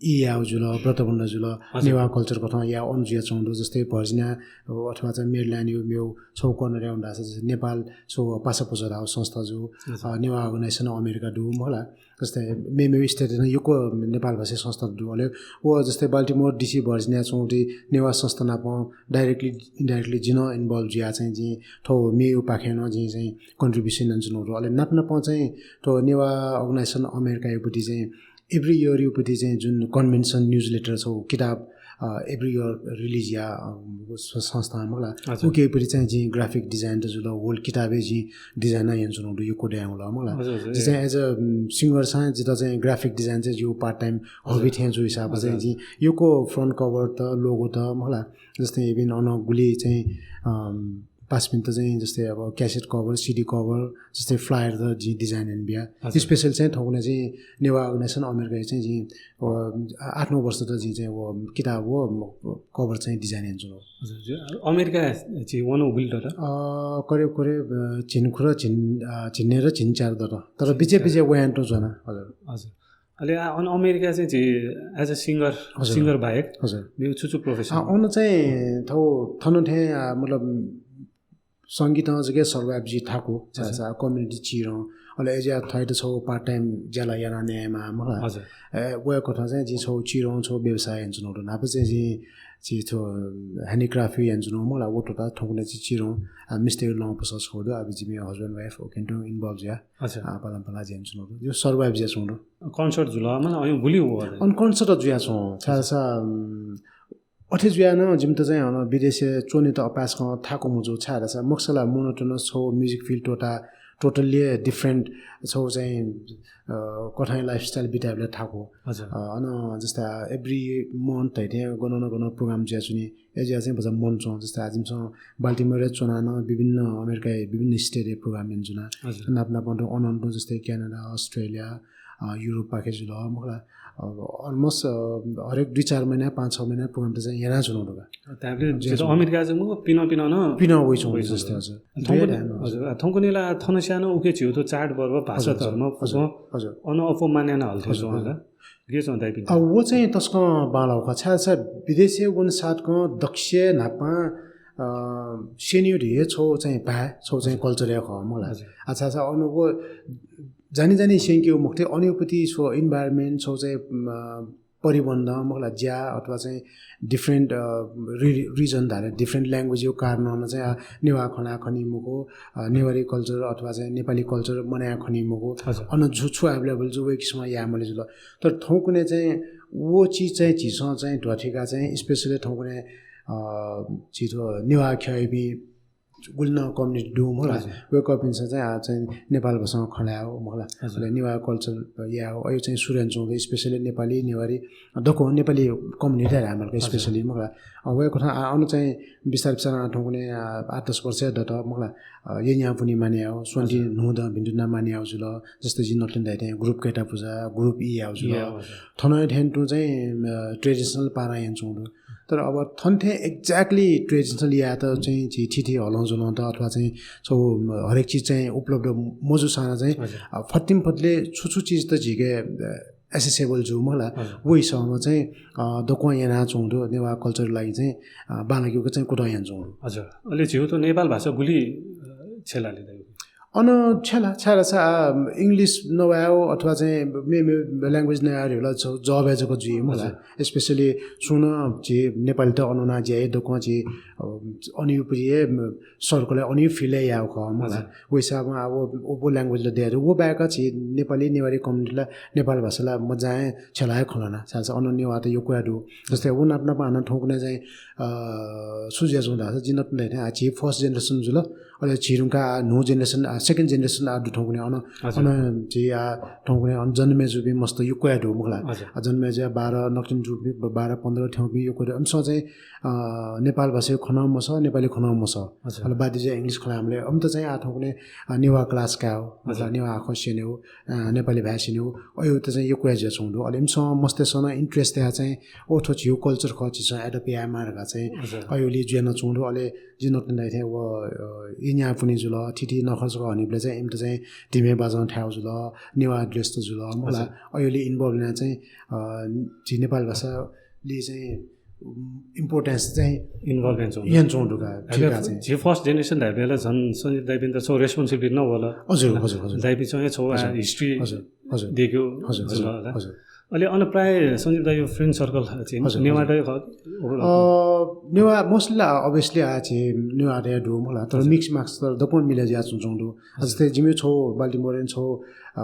ई यायेगु जुल, व्रतबन्ध जुल, हजुर। नेवाः culture कथं यायेगु अन जुयाच्वंगु दु। जस्तै Virginia, अ, अथवा चाहिँ Maryland-या मेगु छगू corner-य् वने धाःसा जस्तै नेपाल छगू पासा पुचः धाःगु संस्था जू, हजुर। अ, नेवाः organization अमेरिका दु मखु ला। जस्तै मेमेगु state-य् नं यक्व नेपाल भाषी संस्था दु। अले व जस्तै Baltimore, D C, Virginia च्वंगु नेवाः संस्था नाप directly, indirectly जिं नं involve जुया चाहिँ जिं थ्व मेगु पाखें नं जिं चाहिँ contribution यानाच्वनागु दु। अले नाप नापं चाहिँ थ्व नेवाः organization अमेरिकायापट्टि चाहिँ every year-यापट्टि चाहिँ जुन convention newsletter छगू किताब, अ, every year release या, अ, स-, संस्था मखु ला। हजुर। उकेपट्टि चाहिँ जिं graphic design त जुल, whole किताबै जिं design यानाच्वनागु दु, यक्व दँय् हुल मखु ला। हजुर, हजुर, जस्तै ए। As a, उम्, singer सां जित चाहिँ graphic design चाहिँ जिगु part time हजुर। Hobby थें जू हिसाबं हजुर, चाहिँ हजुर। जिं यक्व front cover त, logo त मखु ला। जस्तै even अन गुलि चाहिँ, अम, पासापिन्त चाहिँ जस्तै अब cassette cover, CD cover, जस्तै flyer त जिं design याना बिया। हजुर। Special चाहिँ थौंकन्हय् चाहिँ नेवाः organization अमेरिकाय् चाहिँ जिं, अ, आठ नौ वर्ष त जिं चाहिँ व किताब व cover चाहिँ design यानाच्वना। हजुर, हजुर। अमेरिका चाहिँ वनाः गुलि दत? अ, करिब, करिब, अ, झिंखुदँ, झिं, अ, झिंन्हय् र झिंच्यादँ दत। तर बिचय्, बिचय् वयां तुं च्वना। हजुर। हजुर। अले आ, अन अमेरिका चाहिँ झी as a singer, हजुर। Singer बाहेक हजुर। मेगु छु छु profession? आ, अन चाहिँ थौ, थन थें, आ, मतलब संगीतं जक survive जुइ थाकु, हजुर। छाय् community चिधं, अले अज्याःगु थःत छौ part time ज्या ला याना नयेमाः, मखु ला। हजुर। ए, वय् कथं चाहिँ जिं छौ चिधं छौ व्यवसाय यानाच्वनागु दु। न्हापा चाहिँ जिं, जिं छौ handicraft यानाच्वनागु, मखु ला, व त्वःताः थौंकन्हय् चाहिँ चिधं, आ, मिस्त्री लँ पसः छौ दु, अब जिमि husband wife उकिं तुं involve जुया। अच्छा। आ, पालांपाला ज्या यानाच्वनागु दु। यो survive जुयाच्वंगु दु। Concert जुल, मतलब, अन गुलि वः? अन concert जुयाच्वं। छाय् धाःसा, उम्, अथे जुयाः नं जिमित चाहिँ अन विदेशय् च्वनेत अपाय्सकं थाकु मजू, छाय् धाःसा मखुसा ला monotonous छौ music field त्वःताः totally different छौ चाहिँ, अ, कथंया lifestyle बितायेबलय् थाकु। हजुर। अ, अन जस्ता every month धइथें गन न गन program जुयाच्वनी। अय् जुयाः चाहिँ भचा मन च्वं। जस्तै आः जिमिसं Baltimore-य् च्वनाः नं विभिन्न अमेरिकाय् विभिन्न state-य् program यानाच्वना। हजुर। नाप नापं तुं अन अन तुं जस्तै Canada, Australia, अ, Europe पाखे जुल, मखु ला। अ, almost, अ, हरेक दुई चार महिना, पाँच छ महिना program त चाहिँ यानाच्वनागु दु का। अ, ताबले हजुर। जेत अमेरिका चाहिँ मखु, पिनं पिनं नं पिनं वइच्वंगु दु जस्तै, हजुर। हजुर। थौंकन्हय्, हजुर। हजुर, अ, थौंकन्हय् ला थन स्यानं उखे झीगु थ्व चाडपर्व, भाषा, हजुर, धर्म, हजुर, फुक्कं हजुर। अन अप्वः मानय् याना हल थें हजुर, च्वं हजुर। ला। गय् च्वं दाइपिन्त? अ, व चाहिँ तसकं बांलाः खः। छाय् धाःसा विदेशय् वनेसाथं दक्वसिया न्हापां, अ, स्यनीगु धइगु छौ चाहिँ भाय्, छौ चाहिँ हजुर। Culture हे खः, मखु ला। हजुर। आ, छाय् धाःसा अन व जानी जानी स्यंकेगु मखु थें, अनयापति छौ environment, छौ चाहिँ, अ, परिबन्ध, मखु ला, ज्या अथवा चाहिँ different, अ, re-, region धाःसा different language-या कारणं नं चाहिँ, अ, नेवाः खँ ल्हाये खनी मखु, अ, नेवारी culture अथवा चाहिँ नेपाली culture मनय् याये खनी मखु। हजुर। अन छु छु available जू, व किसिमं याये मले जुल। तर थौंकन्हय् चाहिँ व चिज चाहिँ झीसं चाहिँ ध्वाथुइकाः चाहिँ specially थौंकन्हय्, अ, झी थ्व नेवाः ख्यःयापिं गुलि नं community दु, मखु ला। हजुर। वय्कःपिन्सं चाहिँ आः चाहिँ नेपाल भाषां खँ ल्हायेगु, मखु ला। हजुर। अले नेवाः culture यायेगु, अय् चाहिँ सुरु यानाच्वंगु दु, specially नेपाली, नेवारी, दक्व नेपाली community धायेमाल का, हजुर। Specially, मखु ला। अ, वय्कथं आः अन चाहिँ बिस्तार बिस्तार आः थौंकन्हय्, आ, आठ दस वर्ष हे दत, मखु ला। अ, यँयाः पुन्हि मानय् यायेगु, स्वन्ति हजुर। न्हूदँ भिन्तुना मानय् यायेगु जुल, जस्तै जिं नकतिनि धाःथें group कैता पुजा, group ई यायेगु जुल। ई यायेगु जुल। थन हे थन तुं चाहिँ, अ, traditional पारां यानाच्वंगु दु। तर अब थन थें exactly traditional यायेत चाहिँ झी थीथी हलंज्वलंत अथवा चाहिँ छौ हरेक चिज चाहिँ उपलब्ध मजूसां नं चाहिँ, हजुर। अ, फत्तिम फत्तले छु छु चिज त झीके, अ, accessible जू, मखु ला। हजुर। व हिसाबं चाहिँ, अ, दक्वं यानाच्वंगु दु, नेवाः culture लागि चाहिँ, अ, बांलाकेगु चाहिँ कुतः यानाच्वंगु दु। हजुर। अले झीगु थ्व नेपाल भाषा गुलि, अ, छ्यला ले दाइ? अन छ्यला, छाय् धाःसा, आ, English नवायेगु अथवा चाहिँ मे-, मे-, language नवायेगु धइगु ला छौ job-य् जक जुइ, मखु ला। हजुर। Specially सुं नं झी नेपालीत अन वनाः ज्या याइ, दक्वं झी, अ, अनयापति हे, म, circle-य् अनया field-य् याःगु खः, मखु ला। हजुर। व हिसाबं आः व, व, व language ला दयाच्वंगु दु। व बाहेक झी नेपाली, नेवारी community ला नेपाल भाषा ला मज्यां हे छ्यला हे खँ ल्हाना। छाय् धाःसा अन नेवाःत यक्व हे दु। जस्तै व नाप नाप हानं थौंकन्हय् चाहिँ, अ, छु जुयाच्वंगु धाःसा जिं नकतिनि धाःथें आः झी first generation जुल। अले झी धुंकाः आः न्हू generation, आः second generation आः दु थौंकन्हय् अन, हजुर। अन झी आः थौंकन्हय् अन जन्म यानाच्वंपिं मस्त यक्व हे दु, मखु ला। हजुर। आः जन्म यानाच्वंपिं बाह्र, नकतिनि जूपिं ब-, बाह्र पन्ध्र थ्यंपिं यक्व दु। इमिसं चाहिँ, अ, नेपाल भाषाया खँ नं मसः, नेपाली खँ नं मसः। हजुर। अले बाध्य जुयाः English खँ ल्हायेमाल। अले इमित चाहिँ आः थौंकन्हय्, अ, नेवाः class कायेगु, मखु ला, हजुर। नेवाः आखः स्यनेगु, अ, नेपाली भाय् स्यनेगु, अय् त चाहिँ यक्व हे जुयाच्वंगु दु। अले इमिसं मस्तय्सं नं interest तयाः चाहिँ, ओ, थ्व झीगु culture खः, झीसं adopt यायेमाः धकाः चाहिँ, हजुर। अय् उलि जुयाच्वंगु दु। अले जिं नकतिनि धाःथें व, अ, यँयाः पुन्हि जुल, थीथी नखः छखः हनीबलय् चाहिँ इमित चाहिँ धिमे बाजं थायेगु जुल, नेवाः dress त जुल, मखु ला। हजुर। अय् उलि involve यानाः चाहिँ, अ, झी नेपाल भाषालि चाहिँ, उम्, importance चाहिँ involve यानाच्वंगु दु। यानाच्वंगु दु का, धाइबलय् ठीक का चाहिँ। झी first generation धाइबलय् ला झन सञ्जित दाइपिन्त छौ responsibility नं वल। हजुर, हजुर, हजुर। दाइपिन्सं हे छौ, हजुर। आ, history हजुर, हजुर। देख्यो हजुर, जुल हजुर, ला। हजुर। अले अन प्रायः सञ्जित दाइयो friend circle चाहिँ हजुर, नेवाःत हजुर। हे खः कि overall? अ, नेवाः mostly ला obviously आः झी नेवाःत हे दु, मखु ला, तर हजुर। Mix match तर दक्वं मिले जुयाच्वंच्वंगु दु। हजुर। जस्तै जिमि छौ Baltimore-य् छौ, अ,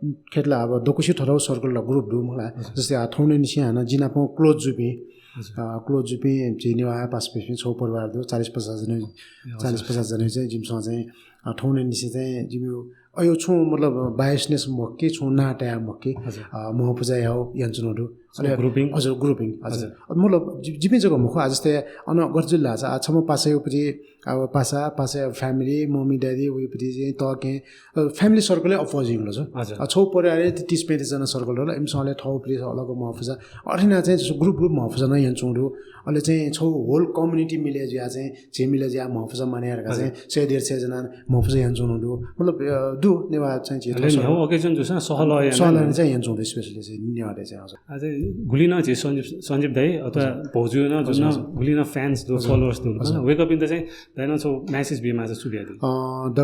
खय् धाःसा अब दक्वसिया थःथःगु circle ला group दु, मखु ला। हजुर। जस्तै आः थौंकन्हय् निसें हानं जि नाप close जूपिं, हजुर। अ, close जूपिं झी नेवाः पासापिं छौ परिवार दु, चालिस पचास जना, हजुर। चालिस पचास जना चाहिँ जिमिसं चाहिँ, अ, थौंकन्हय् निसें चाहिँ जिमि अय् छुं मतलब biasness मखु कि, छुं नां तयाः मखु कि, हजुर। अ, म्ह पुजा यायेगु यानाच्वनागु दु। अले grouping? हजुर, grouping, हजुर। हजुर। अब मतलब जि-, जिपिं जक मखु, आ, जस्तै अन गथे जुल धाःसा, आ, छम्ह पासाया उपरि, अब पासा, पासाया family, mummy daddy, उइपरि चाहिँ तःकेहेँ, अ, family circle हे अप्वः जुइगु ला छु। हजुर। अ, छगू परिवारय् तीस पैंतीस जना circle दु ला, इमिसं अले थःगु उपरि अलग महफुजा, अथे याना चाहिँ group group महफुजा नं यानाच्वंगु दु। अले चाहिँ छगू whole community मिले जुया चाहिँ, झी मिले जुया महफुजा माने धकाः चाहिँ हजुर। सय डेढ सय जना महफुजा यानाच्वंगु दु। मतलब, अ, दु नेवाः चाहिँ झी अले थः न्ह्यागु occasion जूसां सहलह याना सहलह याना चाहिँ यानाच्वंगु दु, specially चाहिँ नेवाःतय् चाहिँ, हजुर। अझ गुलिं नं झी सञ्जीव, सञ्जीव दाइ अथवा हजुर। भाउजूया नं जुन हजुर, हजुर। गुलिं नं fans दु, हजुर। Followers दु, हजुर। वय्कःपिन्त चाहिँ दाइनं छगू message बीमाःसा छु बियादी? अ,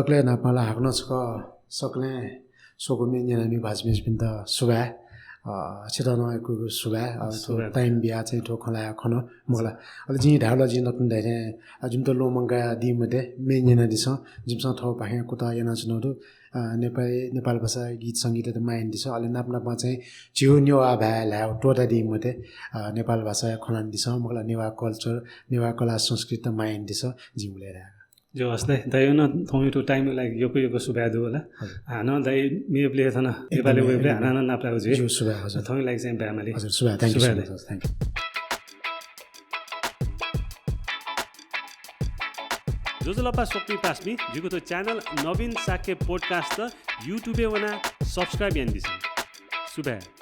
दकलय् न्हापां ला हाकनं छकः सकलें स्वकुमि न्यनामि भाजु मय्जुपिन्त सुभाय्। अ, छितः नं यक्व यक्व सुभाय्। अ, थ्व सुभाय्। Time बिया चाहिँ थ्व खँ ल्हाये खन मखु ला। अले जिं धायेगु ला, जिं नकतिनि धाये थें, अ, जिमित ल्वःमंकादी मते, म्ये न्यनादिसँ। जिमिसं थःपाखें कुतः यानाच्वनागु दु। अ, नेपाली, नेपाल भाषा गीत संगीतयात माया यानादिसँ। अले नाप नापं चाहिँ झीगु नेवाः भाय् ल्हायेगु त्वःतादी मते। अ, नेपाल भाषाया खँ ल्हानादिसँ, मखु ला, नेवाः culture, नेवाः कला संस्कृतियात माया यानादिसँ, जिं उलि हे धाये। ज्यू, हस् दाइ, दाइयात नं थौंयागु time लागि यक्व यक्व सुभाय् दु ला। हजुर। हानं दाइ मेबलय् थन नेपाःलय् वयेबलय् हानं नं नापलायेगु जुइ। ज्यू, सुभाय्, हजुर। थौंया लागि चाहिँ बाय् माली। हजुर, सुभाय्, thank you, सुभाय् दाइ। Thank you। ज्वजलपा स्वकुमि पासापिं, जिगु थ्व channel नवीन शाक्य podcast YouTube-य् वनाः subscribe यानादिसँ। सुभाय्।